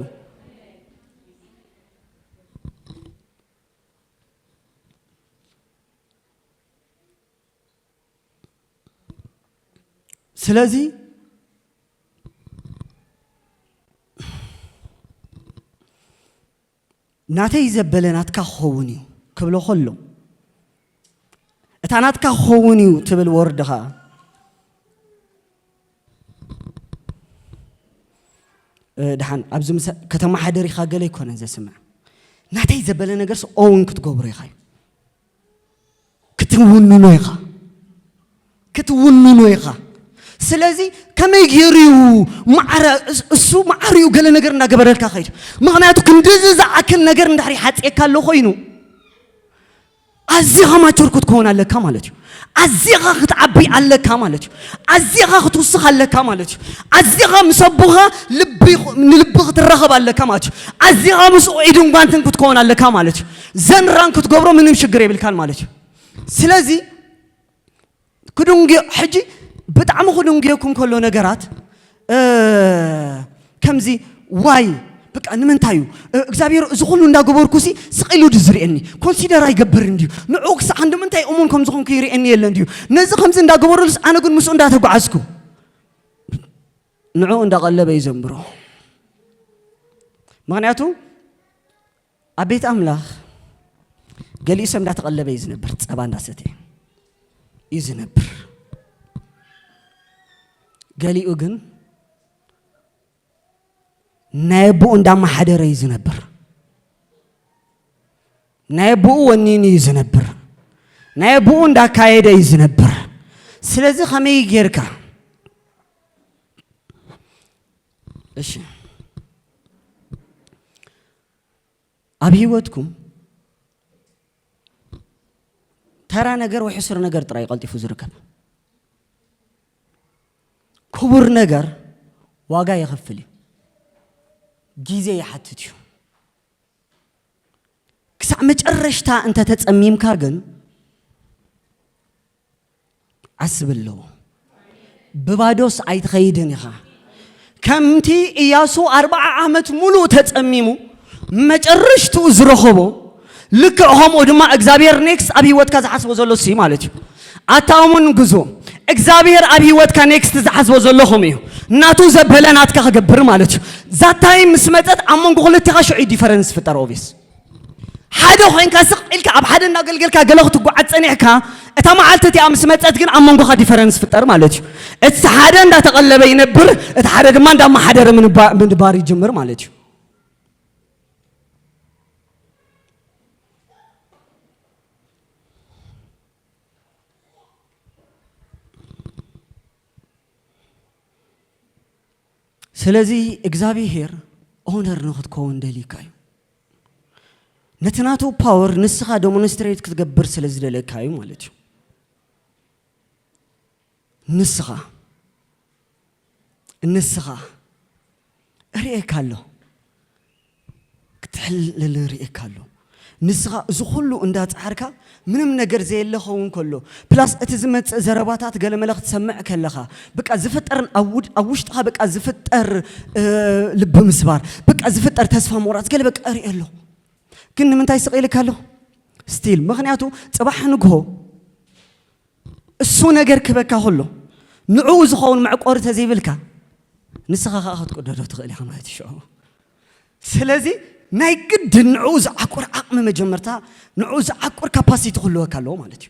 ስለዚ ናተይ ዘበለ ናትካ ክኸውን እዩ ክብሎ ከሎ፣ እታ ናትካ ክኸውን እዩ ትብል ወርድ ኸኣ፣ እ፣ ደሓን ኣብዚ ምሰ-፣ ከተመሓደር ኢኻ ገለ ኣይኮነን ዘስምዕ። ናተይ ዘበለ ነገርስ ኦውን ክትገብሮ ኢኻ እዩ። ክትውንኖ ኢኻ። ክትውንኖ ኢኻ። ስለዚ ከመይ ገይሩ እዩ ማዕረ፣ እሱ ማዕሪኡ ገለ ነገር እናገበረልካ ኸይድ። ምኽንያቱ ክንድዚ ዝኣክል ነገር እንድሕር ይሓፅየካ ኣሎ ኮይኑ፣ ኣዚኻ ማቹር ክትከውን ኣለካ ማለት እዩ። ኣዚኻ ክትዓቢ ኣለካ ማለት እዩ። ኣዚኻ ክትውስኽ ኣለካ ማለት እዩ። ኣዚኻ ምስ ኣቦኻ ልቢ፣ ንልቢ ክትራኸብ ኣለካ ማለት እዩ። ኣዚኻ ምስኡ ኢድን ጓንትን ክትከውን ኣለካ ማለት እዩ። ዘንራን ክትገብሮ ምንም ሽግር የብልካን ማለት እዩ። ስለዚ ክድንጉዮ፣ ሕጂ ብጣዕሚ ክድንጉየኩም ከሎ ነገራት፣ እ፣ ከምዚ ዋይ፣ በቃ ንምንታይ እዩ፣ እ፣ እግዚኣብሔር እዚ ኩሉ እንዳገበርኩ ሲ ስቕ ኢሉ ድዩ ዝርእየኒ? ኮንሲደር ኣይገብርን ድዩ? ንዕኡ ክሳዕ ክንዲ ምንታይ እሙን ከም ዝኾንኩ ይርእየኒ የለን ድዩ? ነዚ ከምዚ እንዳገበሩሉስ ኣነ ግን ምስኡ እንዳተጓዓዝኩ ንዕኡ እንዳቐለበ እዩ ዘንብሮ። ምኽንያቱ ኣብ ቤት ኣምላኽ ገሊኡ ሰብ እንዳተቐለበ እዩ ዝነብር፣ ጸባ እንዳሰተየ እዩ ዝነብር። ገሊኡ ግን ናይ ኣቦኡ እንዳመሓደረ እዩ ዝነብር። ናይ ኣቦኡ ወኒኑ እዩ ዝነብር። ናይ ኣቦኡ እንዳካየደ እዩ ዝነብር። ስለዚ ከመይ ጌርካ፣ እሺ፣ ኣብ ህይወትኩም ተራ ነገር ወይ ሕሱር ነገር ጥራይ ቀልጢፉ ዝርከብ። ክቡር ነገር ዋጋ የኸፍል እዩ፣ ግዜ ይሓትት እዩ። ክሳዕ መጨረሽታ እንተተጸሚምካ ግን ዓስቢ ኣለዎ። ብባዶስ ኣይትኸይድን ኢኻ። ከምቲ ኢያሱ ኣርብዓ ዓመት ሙሉእ ተጸሚሙ መጨረሽትኡ ዝረኸቦ፣ ልክዕ ከምኡ ድማ እግዚኣብሔር ኔክስት ኣብ ህይወትካ ዝሓስቦ ዘሎ ሲ ማለት እዩ። ኣታ እሙን ግዞ፣ እግዚኣብሔር ኣብ ህይወትካ ኔክስት ዝሓስቦ ዘሎ ከምኡ እዩ። ናቱ ዘበለ ናትካ ክገብር ማለት እዩ። ዛታይ ምስ መጸት ኣብ መንጎ ክልቴኻ ሽዑ ዲፈረንስ ፍጠር። ኦቪስ ሓደ ኮይንካ ስቕ ኢልካ ኣብ ሓደ እንዳገልገልካ ገለ ክትጓዓዝ ጸኒሕካ፣ እታ መዓልቲ እቲኣ ምስ መጸት ግን ኣብ መንጎኻ ዲፈረንስ ፍጠር ማለት እዩ። እቲ ሓደ እንዳተቐለበ ይነብር፣ እቲ ሓደ ድማ እንዳመሓደረ ምንባ-፣ ምንባር ይጅምር ማለት እዩ። ስለዚ እግዚኣብሄር ኦነር ንኽትከውን ደልዩካ እዩ። ነቲ ናቱ ፓወር ንስኻ ደሞንስትሬት ክትገብር ስለ ዝደለካ እዩ ማለት እዩ። ንስኻ፣ ንስኻ እርእየካ ኣሎ፣ ክትሕልል እርእየካ ኣሎ። ንስኻ እዚ ኩሉ እንዳጻዕርካ ምንም ነገር ዘየለ ኸውን ከሎ፣ ፕላስ እቲ ዝመጽእ ዘረባታት ገለመለ ክትሰምዕ ከለኻ፣ በቃ ዝፍጠርን ኣብ ውድ-፣ ኣብ ውሽጥኻ በቃ ዝፍጠር፣ እ፣ ልቢ ምስባር፣ በቃ ዝፍጠር ተስፋ ምቑራጽ ገለ በቃ እርእየ ኣሎ። ግን ንምንታይ ስቕ ኢልካ ኣሎ? ስቲል፣ ምኽንያቱ ጽባሕ ንግሆ እሱ ነገር ክበካ ከሎ፣ ንዕኡ ዝኸውን መዕቆሪ ተዘይብልካ፣ ንስኻ ኸኣ ክትቅደዶ ትኽእል ኢኻ ማለት እዩ ሽዑ። ስለዚ ናይ ግድን ንዕኡ ዝዓቁር ዓቕሚ መጀመርታ፣ ንዕኡ ዝዓቁር ካፓሲቲ ክህልወካ ኣለዎ ማለት እዩ።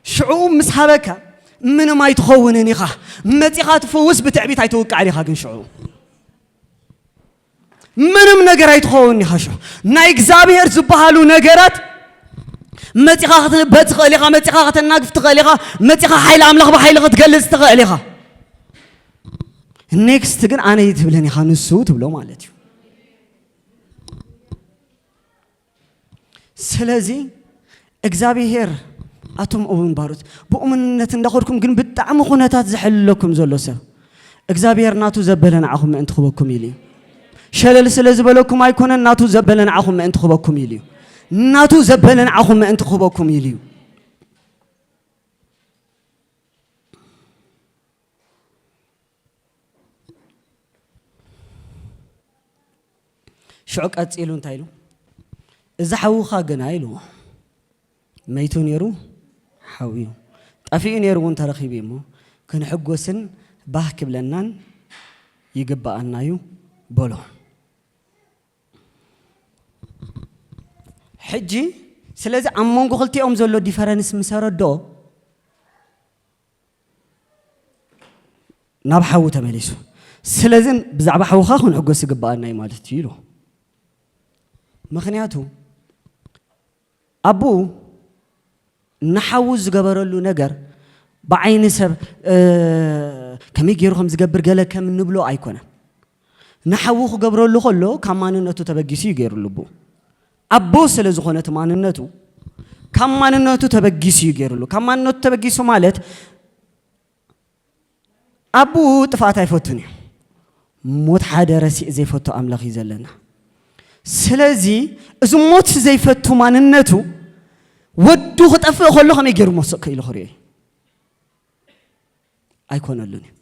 ሽዑ ምስ ሃበካ፣ ምንም ኣይትኸውንን ኢኻ። መጺኻ ትፍውስ፣ ብትዕቢት ኣይትውቃዕን ኢኻ ግን ሽዑ። ምንም ነገር ኣይትኸውን ኢኻ። ሽዑ ናይ እግዚኣብሔር ዝበሃሉ ነገራት መጺኻ ክትንበ ትኽእል ኢኻ፣ መጺኻ ከተናግፍ ትኽእል ኢኻ፣ መጺኻ ሓይሊ ኣምላኽ ብሓይሊ ክትገልጽ ትኽእል ኢኻ። ኔክስት ግን ኣነ ኣይትብልን ኢኻ፣ ንሱ ትብሎ ማለት እዩ። ስለዚ እግዚኣብሄር፣ ኣቱም እውን ባሮት፣ ብእሙንነት እንዳኸድኩም ግን ብጣዕሚ ኩነታት ዘሕልለኩም ዘሎ ሰብ እግዚኣብሄር ናቱ ዘበለ ንዓኹም ምእንቲ ክበኩም ኢሉ እዩ። ሸለል ስለ ዝበለኩም ኣይኮነን፣ ናቱ ዘበለ ንዓኹም ምእንቲ ክበኩም ኢሉ እዩ። ናቱ ዘበለ ንዓኹም ምእንቲ ክበኩም ኢሉ እዩ። ሽዑ ቀጺሉ እንታይ ኢሉ? "እዚ ሓውኻ ግና" ኢሉ፣ "መይቱ ነይሩ ሓውዩ፣ ጠፊኡ ነይሩ እውን ተረኺቡ እዩ እሞ፣ ክንሕጎስን ባህ ክብለናን ይግብኣና እዩ" በሎ። ሕጂ ስለዚ ኣብ መንጎ ክልቲኦም ዘሎ ዲፈረንስ ምስ ኣረድኦ፣ ናብ ሓዉ ተመሊሱ። ስለዚ ብዛዕባ ሓውኻ ክንሕጎስ ይግብኣና እዩ ማለት እዩ ኢሉ። ምኽንያቱ ኣቦኡ ንሓዉ ዝገበረሉ ነገር ብዓይኒ ሰብ፣ እ፣ ከመይ ገይሩ ከም ዝገብር ገለ ከም እንብሎ ኣይኮነን። ንሓዉ ክገብረሉ ከሎ ካብ ማንነቱ ተበጊሱ እዩ ገይሩ ልቡ። ኣቦ ስለ ዝኾነ እቲ ማንነቱ፣ ካብ ማንነቱ ተበጊሱ እዩ ገይሩሉ። ካብ ማንነቱ ተበጊሱ ማለት ኣቦኡ ጥፍኣት ኣይፈቱን እዩ። ሞት ሓደ ረሲእ ዘይፈቱ ኣምላኽ እዩ ዘለና። ስለዚ እዚ ሞት ዘይፈቱ ማንነቱ ወዱ ክጠፍእ ከሎ ከመይ ገይሩ ሞት ስቕ ኢሉ ክሪኦ እዩ? ኣይኮነሉን እዩ።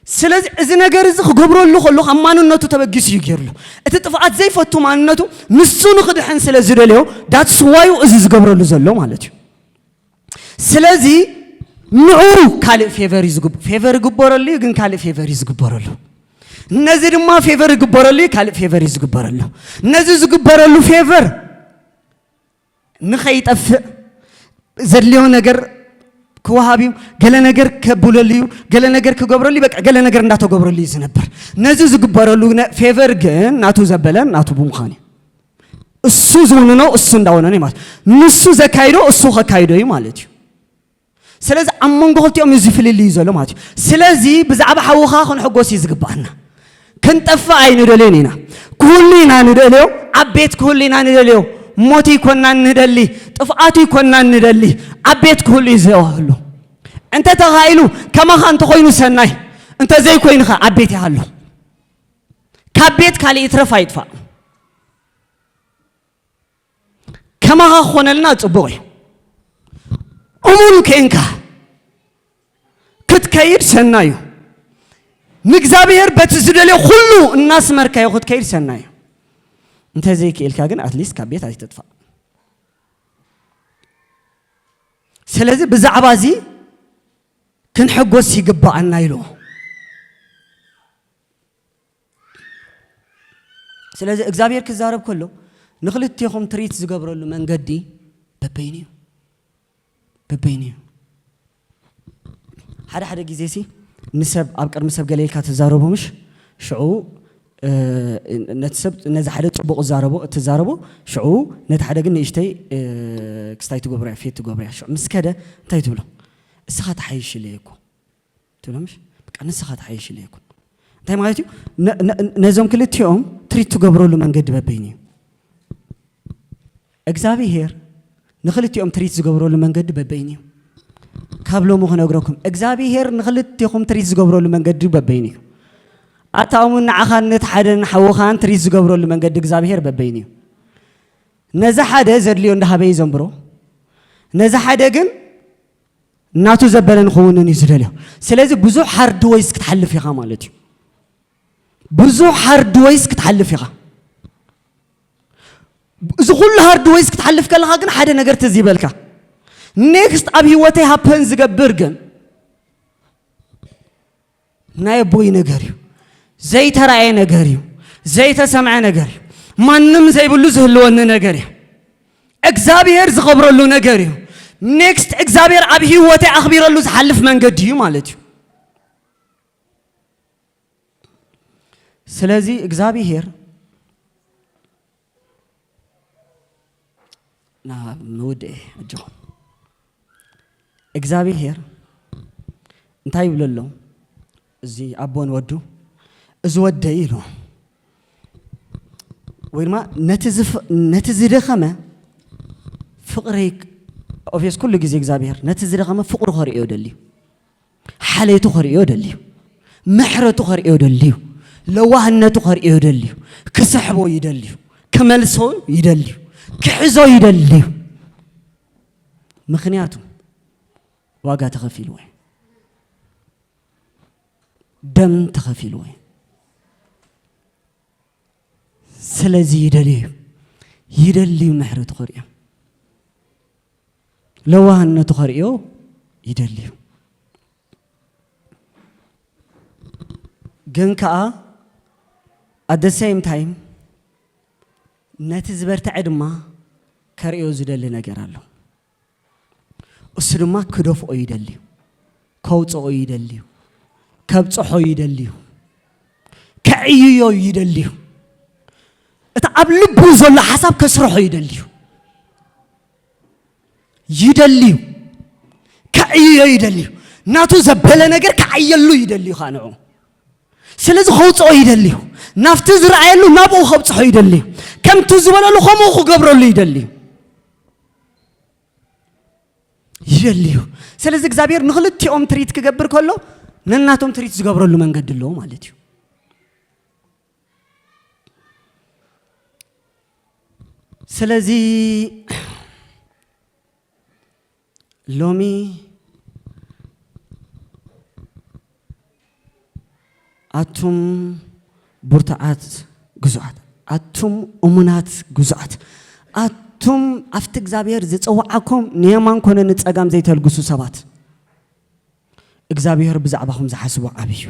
ስለዚ እዚ ነገር እዚ ክገብረሉ ከሎ ካብ ማንነቱ ተበጊሱ እዩ ገይሩሉ። እቲ ጥፍኣት ዘይፈቱ ማንነቱ ንሱ ንክድሕን ስለ ዝደለዮ that's why እዚ ዝገብረሉ ዘሎ ማለት እዩ። ስለዚ ንዑ ካልእ ፌቨር እዩ ዝግብ ፌቨር ይግበረሉ እዩ፣ ግን ካልእ ፌቨር እዩ ዝግበረሉ። ነዚ ድማ ፌቨር ይግበረሉ እዩ፣ ካልእ ፌቨር እዩ ዝግበረሉ። ነዚ ዝግበረሉ ፌቨር ንኸይጠፍእ ዘድልዮ ነገር ክወሃብ እዩ፣ ገለ ነገር ከብለሉ እዩ፣ ገለ ነገር ክገብረሉ እዩ፣ በቃ ገለ ነገር እንዳተገብረሉ እዩ ዝነብር። ነዚ ዝግበረሉ ነ- ፌቨር ግን ናቱ ዘበለን ናቱ ብምዃን እዩ። እሱ ዝውንኖ እሱ እንዳወነነ እዩ ማለት እዩ። ንሱ ዘካይዶ እሱ ከካይዶ እዩ ማለት እዩ። ስለዚ ኣብ መንጎ ክልቲኦም እዩ እዚ ፍልልይ ዘሎ ማለት እዩ። ስለዚ ብዛዕባ ሓውኻ ክንሕጎስ እዩ ዝግባኣና። ክንጠፍእ ኣይንደልዮን ኢና። ክህሉ ኢና ንደልዮ፣ ኣብ ቤት ክህሉ ኢና ንደልዮ። ሞት ይኮና ንደሊ፣ ጥፍኣቱ ይኮና ንደሊ፣ ኣብ ቤት ክህሉ እዩ ዝህሉ። እንተ ተኻኢሉ ከማኻ እንተኾይኑ ሰናይ፣ እንተ ዘይኮይኑ ኸ ኣብ ቤት ይሃሉ። ካብ ቤት ካልእ ይትረፍ ኣይጥፋእ። ከማኻ ክኾነልና ጽቡቕ እዩ። እሙን ኬንካ ክትከይድ ሰናይ እዩ። ንእግዚኣብሔር በቲ ዝደልዮ ኩሉ እናስመርካዮ ክትከይድ ሰናይ እዩ። እንተ ዘይክኢልካ ግን ኣትሊስት ካብ ቤት ኣይትጥፋእ። ስለዚ ብዛዕባ እዚ ክንሕጎስ ይግባኣና ኢሉ። ስለዚ እግዚኣብሔር ክዛረብ ከሎ ንክልቴኹም ትሪት ዝገብረሉ መንገዲ በበይኑ እዩ። በበይኑ እዩ። ሓደ ሓደ ግዜ ሲ ንሰብ ኣብ ቅድሚ ሰብ ገለ ኢልካ ትዛረቦ ምሽ ሽዑ እ፣ ነቲ ሰብ ነዚ ሓደ ጽቡቕ ዛረቦ እትዛረቦ ሽዑ ነቲ ሓደ ግን ንእሽተይ እ፣ ክስታይ ትገብሮ እያ ፌት ትገብሮ እያ ሽዑ ምስ ከደ እንታይ ትብሎ እስኻ ትሓይሽ ኢለየ እኮ ትብሎ ምሽ በቃ ንስኻ ትሓይሽ ኢለየ እኮ እንታይ ማለት እዩ ነ- ነ- ነዞም ክልቲኦም ትሪት ትገብረሉ መንገዲ በበይኑ እዩ እግዚኣብሄር ንኽልቲኦም ትሪት ዝገብረሉ መንገዲ በበይኑ እዩ። ካብ ሎሚ ክነግረኩም እግዚኣብሄር ንኽልቲኹም ትሪት ዝገብረሉ መንገዲ በበይኑ እዩ። ኣታ እሙን ንዓኻን ነቲ ሓደን ሓውኻን ትሪት ዝገብረሉ መንገዲ እግዚኣብሄር በበይኑ እዩ። ነዚ ሓደ ዘድልዮ እንዳሃበ እዩ ዘንብሮ። ነዚ ሓደ ግን ናቱ ዘበለ ንኽውንን እዩ ዝደልዮ። ስለዚ ብዙሕ ሃርድ ወይስ ክትሓልፍ ኢኻ ማለት እዩ። ብዙሕ ሃርድ ወይስ ክትሓልፍ ኢኻ። እዚ ኩሉ ሃርድ ወይስ ክትሓልፍ ከለኻ ግን ሓደ ነገር ትዝ ይበልካ። ኔክስት ኣብ ህይወተይ ሃፐን ዝገብር ግን ናይ ኣቦይ ነገር እዩ። ዘይተራእየ ነገር እዩ። ዘይተሰምዐ ነገር እዩ። ማንም ዘይብሉ ዝህልወኒ ነገር እዩ። እግዚኣብሔር ዝኸብረሉ ነገር እዩ። ኔክስት እግዚኣብሔር ኣብ ህይወተይ ኣኽቢረሉ ዝሓልፍ መንገዲ እዩ ማለት እዩ። ስለዚ እግዚኣብሔር ናብ ምውድኤ ኣጆኹም እግዚኣብሔር እንታይ ይብሎ ኣሎ? እዚ ኣቦን ወዱ እዚ ወደይ ኢሉ ወይ ድማ ነቲ ዝፍ- ነቲ ዝደኸመ ፍቕረይ ኦፌስ ኩሉ ግዜ እግዚኣብሔር ነቲ ዝደኸመ ፍቕሩ ከርእዮ ደልዩ ሓለይቱ ከርእዮ ደልዩ፣ ምሕረቱ ከርእዮ ደልዩ፣ ለዋህነቱ ከርእዮ ደልዩ፣ ክስሕቦ ይደልዩ፣ ክመልሶ ይደልዩ፣ ክሕዞ ይደልዩ። ምኽንያቱ ዋጋ ተኸፊልዎ እዩ። ደም ተኸፊልዎ እዩ። ስለዚ ይደልዩ እዩ። ይደልዩ ምሕረቱ ከርእዮ ለዋህነቱ ከርእዮ ይደልዩ። ግን ከኣ at the same time ነቲ ዝበርትዐ ድማ ከርእዮ ዝደሊ ነገር ኣሎ። እሱ ድማ ክደፍኦ ይደልዩ፣ ከውፅኦ ይደልዩ፣ ከብፅሖ ይደልዩ፣ ከዕይዮ ይደልዩ። እቲ ኣብ ልቡ ዘሎ ሓሳብ ከስርሖ ይደልዩ። ይደልዩ ከዕይዮ ይደልዩ ናቱ ዘበለ ነገር ክዓየሉ ይደልዩ ኸዓ ንዑ። ስለዚ ከውፅኦ ይደልዩ። ናብቲ ዝረኣየሉ ናብኡ ከብፅሖ ይደልዩ። ከምቲ ዝበለሉ ከምኡ ክገብረሉ ይደልዩ። ይደልዩ። ስለዚ እግዚኣብሔር ንክልቲኦም ትሪት ክገብር ከሎ ነናቶም ትሪት ዝገብረሉ መንገዲ ኣለዎ ማለት እዩ። ስለዚ ሎሚ ኣቱም ብርቱዓት ግዙኣት፣ ኣቱም እሙናት ግዙኣት፣ ኣቱም ኣብቲ እግዚኣብሔር ዝጸውዓኩም ንየማን ኮነ ንጸጋም ዘይተልግሱ ሰባት፣ እግዚኣብሔር ብዛዕባኹም ዝሓስቦ ዓቢ እዩ።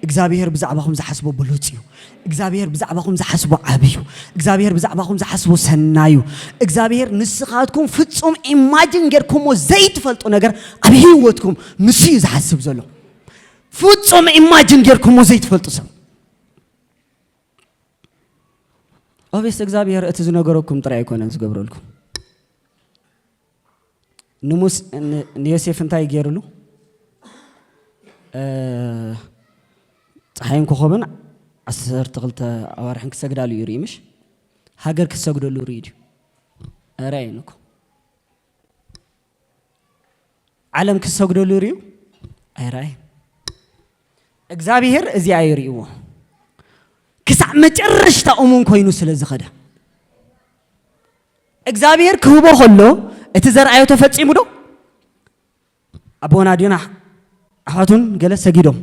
እግዚኣብሔር ብዛዕባኹም ዝሓስቦ ብሉጽ እዩ። እግዚኣብሔር ብዛዕባኹም ዝሓስቦ ዓቢ እዩ። እግዚኣብሔር ብዛዕባኹም ዝሓስቦ ሰናይ እዩ። እግዚኣብሔር ንስኻትኩም ፍጹም ኢማጅን ጌርኩሞ ዘይትፈልጡ ነገር ኣብ ህይወትኩም ንሱ እዩ ዝሓስብ ዘሎ። ፍጹም ኢማጅን ጌርኩሞ ዘይትፈልጡ ሰብ። ኦብስ እግዚኣብሔር እቲ ዝነገረኩም ጥራይ ኣይኮነን ዝገብረልኩም። ንሙስ ን- ንዮሴፍ እንታይ ገይሩሉ? እ፣ ፀሓይን ኮኸብን ዓሰርተ ክልተ ኣዋርሕን ክሰግዳሉ እዩ ርኢ ምሽ? ሃገር ክሰግደሉ ርኢ ድዩ? ኧረ ኣይንኮ። ዓለም ክሰግደሉ ርእዩ ኣይራይ። እግዚኣብሔር እዚኣ ይርእዎ። ክሳዕ መጨረሽታ እሙን ኮይኑ ስለ ዝኸደ፣ እግዚኣብሔር ክህቦ ከሎ እቲ ዘርኣዮ ተፈጺሙ ዶ? ኣቦና ዲና ኣሕዋቱን ገለ ሰጊዶም፣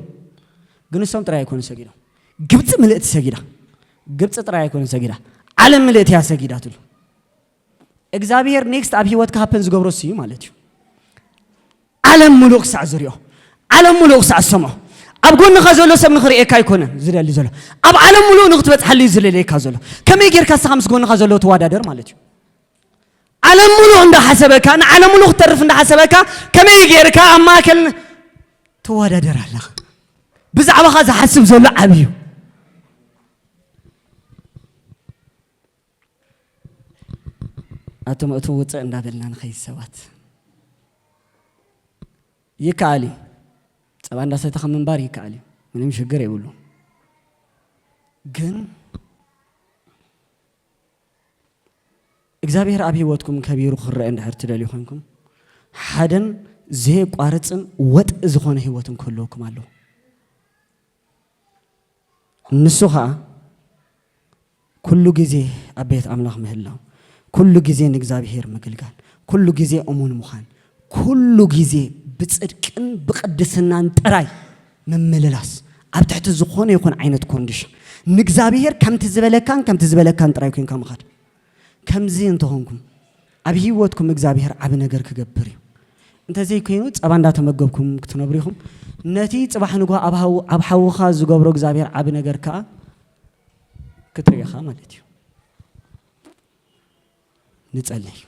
ግን እሶም ጥራይ ኣይኮኑ ሰጊዶም። ግብፂ ምልእቲ ሰጊዳ። ግብፂ ጥራይ ኣይኮነ ሰጊዳ፣ ዓለም ምልእቲ እያ ሰጊዳትሉ። እግዚኣብሔር ኔክስት ኣብ ህይወትካ ሃፐን ዝገብሮ እሱ እዩ ማለት እዩ። ዓለም ምሉእ ክሳዕ ዝሪኦ፣ ዓለም ምሉእ ክሳዕ ዝሰምዖ፣ ኣብ ጎንኻ ዘሎ ሰብ ንኽርእየካ ኣይኮነን ዝደሊ ዘሎ፣ ኣብ ዓለም ምሉእ ንኽትበፅሓሉ እዩ ዝደልየካ ዘሎ። ከመይ ጌርካ ንስኻ ምስ ጎንኻ ዘሎ ትወዳደር ማለት እዩ? ዓለም ምሉእ እንዳሓሰበካ፣ ንዓለም ምሉእ ክትተርፍ እንዳሓሰበካ፣ ከመይ ጌርካ ኣብ ማእከል ትወዳደር ኣለኻ? ብዛዕባኻ ዝሓስብ ዘሎ ዓብዩ። ኣቶም እቱ ውፅእ እንዳበልና ንኸይድ ሰባት፣ ይከኣል እዩ። ፀባ እንዳሰተኻ ምንባር ይከኣል እዩ። ምንም ሽግር የብሉ። ግን እግዚኣብሔር ኣብ ህይወትኩም ከቢሩ ክረአ እንድሕር ትደልዩ ኮይንኩም፣ ሓደን ዘየቋርፅን ወጥ ዝኾነ ህይወትን ክህልወኩም ኣለዎ። ንሱ ኸዓ ኩሉ ግዜ ኣብ ቤት ኣምላኽ ምህላው፣ ኩሉ ግዜ ንእግዚኣብሔር ምግልጋል፣ ኩሉ ግዜ እሙን ምዃን፣ ኩሉ ግዜ ብጽድቅን ብቕድስናን ጥራይ ምምልላስ፣ ኣብ ትሕቲ ዝኾነ ይኹን ዓይነት ኮንዲሽን ንእግዚኣብሔር ከምቲ ዝበለካን ከምቲ ዝበለካን ጥራይ ኮንካ ምኻድ። ከምዚ እንተኾንኩም ኣብ ህይወትኩም እግዚኣብሔር ዓቢ ነገር ክገብር እዩ። እንተዘይኮይኑ ጸባ እንዳተመገብኩም ክትነብሩ ኢኹም። ነቲ ጽባሕ ንግሆ ኣብ ሃው-፣ ኣብ ሓውኻ ዝገብሮ እግዚኣብሔር ዓቢ ነገር ከኣ ክትርኢ ኢኻ ማለት እዩ። ንጸልይ።